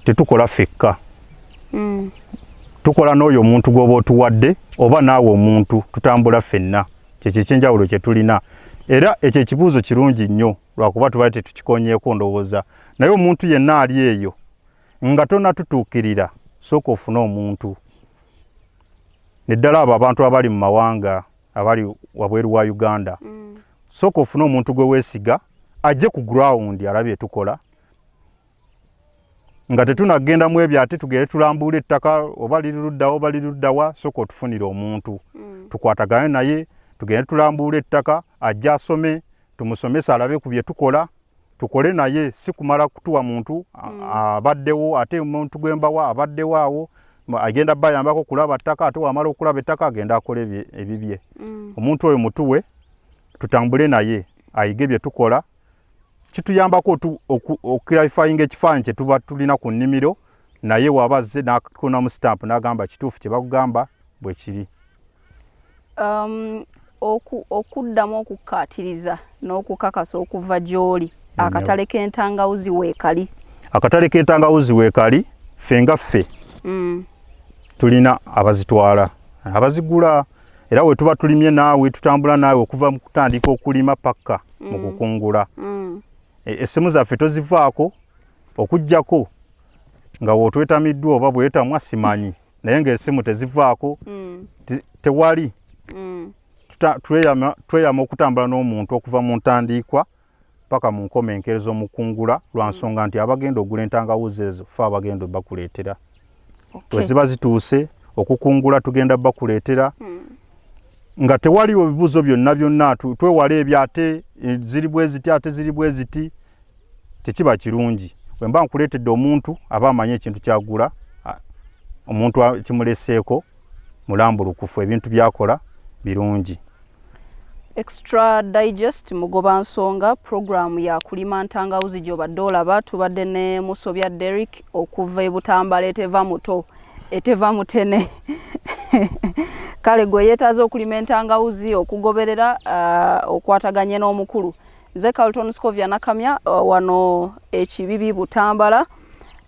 tetukola ffekka. Tukola n'oyo omuntu gw'oba otuwadde oba naawe omuntu, tutambula ffenna. Kyekyo ekyenjawulo kye tulina. Era ekyo ekibuuzo kirungi nnyo, lwakuba tubadde tetukikonyeeko ndowooza, naye omuntu yenna ali eyo nga tonatutuukirira, sooka ofune omuntu, neddala abo abantu abali mu mawanga, abali wabweru wa Uganda. Sooka ofune omuntu gwe weesiga ajje ku ground alabye tukola nga tetunagenda mu ebyo, ate tugere tulambuula ettaka oba liri luddawa oba liri luddawa. Sooka otufunire omuntu tukwatagane naye, tugende tulambuula ettaka, ajje asome, tumusomese, alabe ku bye tukola, tukole naye. Si kumala kutuwa muntu abaddewo, ate omuntu gwembawa abaddewo awo agenda bayambako kulaba ttaka, ate wamala okulaba ettaka agenda akola ebibye. Omuntu oyo mutuwe tutambule naye ayige bye tukola, kituyambako okuclarifyinga ekifaananyi kye tuba tulina ku nnimiro, naye waba azze n'akunamu stamp n'agamba kituufu kye bakugamba bwe kiri. Okuddamu okukkaatiriza n'okukakasa okuva gy'oli, akatale k'entangawuzi weekali? Akatale k'entangawuzi weekali. Ffe nga ffe tulina abazitwala, abazigula, era we tuba tulimye naawe tutambula naawe okuva mu kutandika okulima pakka mu kukungula. Essimu zaffe tozivaako okuggyako nga wootwetamiddwa oba bwetamwa simanyi, naye ng'essimu tezivaako. Tewali tweyama okutambula n'omuntu okuva mu ntandiikwa paka mu nkomenkerezo mukungula, lwa nsonga nti abagenda ogula entangawuzi ezo fe abagenda bakuleetera. Bwe ziba zituuse okukungula tugenda bakuleetera nga tewaliwo bibuuzo byonna byonna. Twewala ebyo, ate ziri bwe ziti, ate ziri bwe ziti, tekiba kirungi. Bwe mba nkuleetedde omuntu aba amanyi ekintu kyagula, omuntu kimuleseeko mulambulukufu, ebintu byakola birungi. Extra Digest Mugoba Nsonga, programu ya kulima ntangawuzi gy'obadde olaba. Tubadde ne Musobya Derrick okuva e Butambala, eteva muto eteva mutene. Kale gwe yeetaaza okulima entangawuzi, okugoberera okwataganye n'omukulu. Nze Carlton Scovia Nakamya, wano ekibibi Butambala.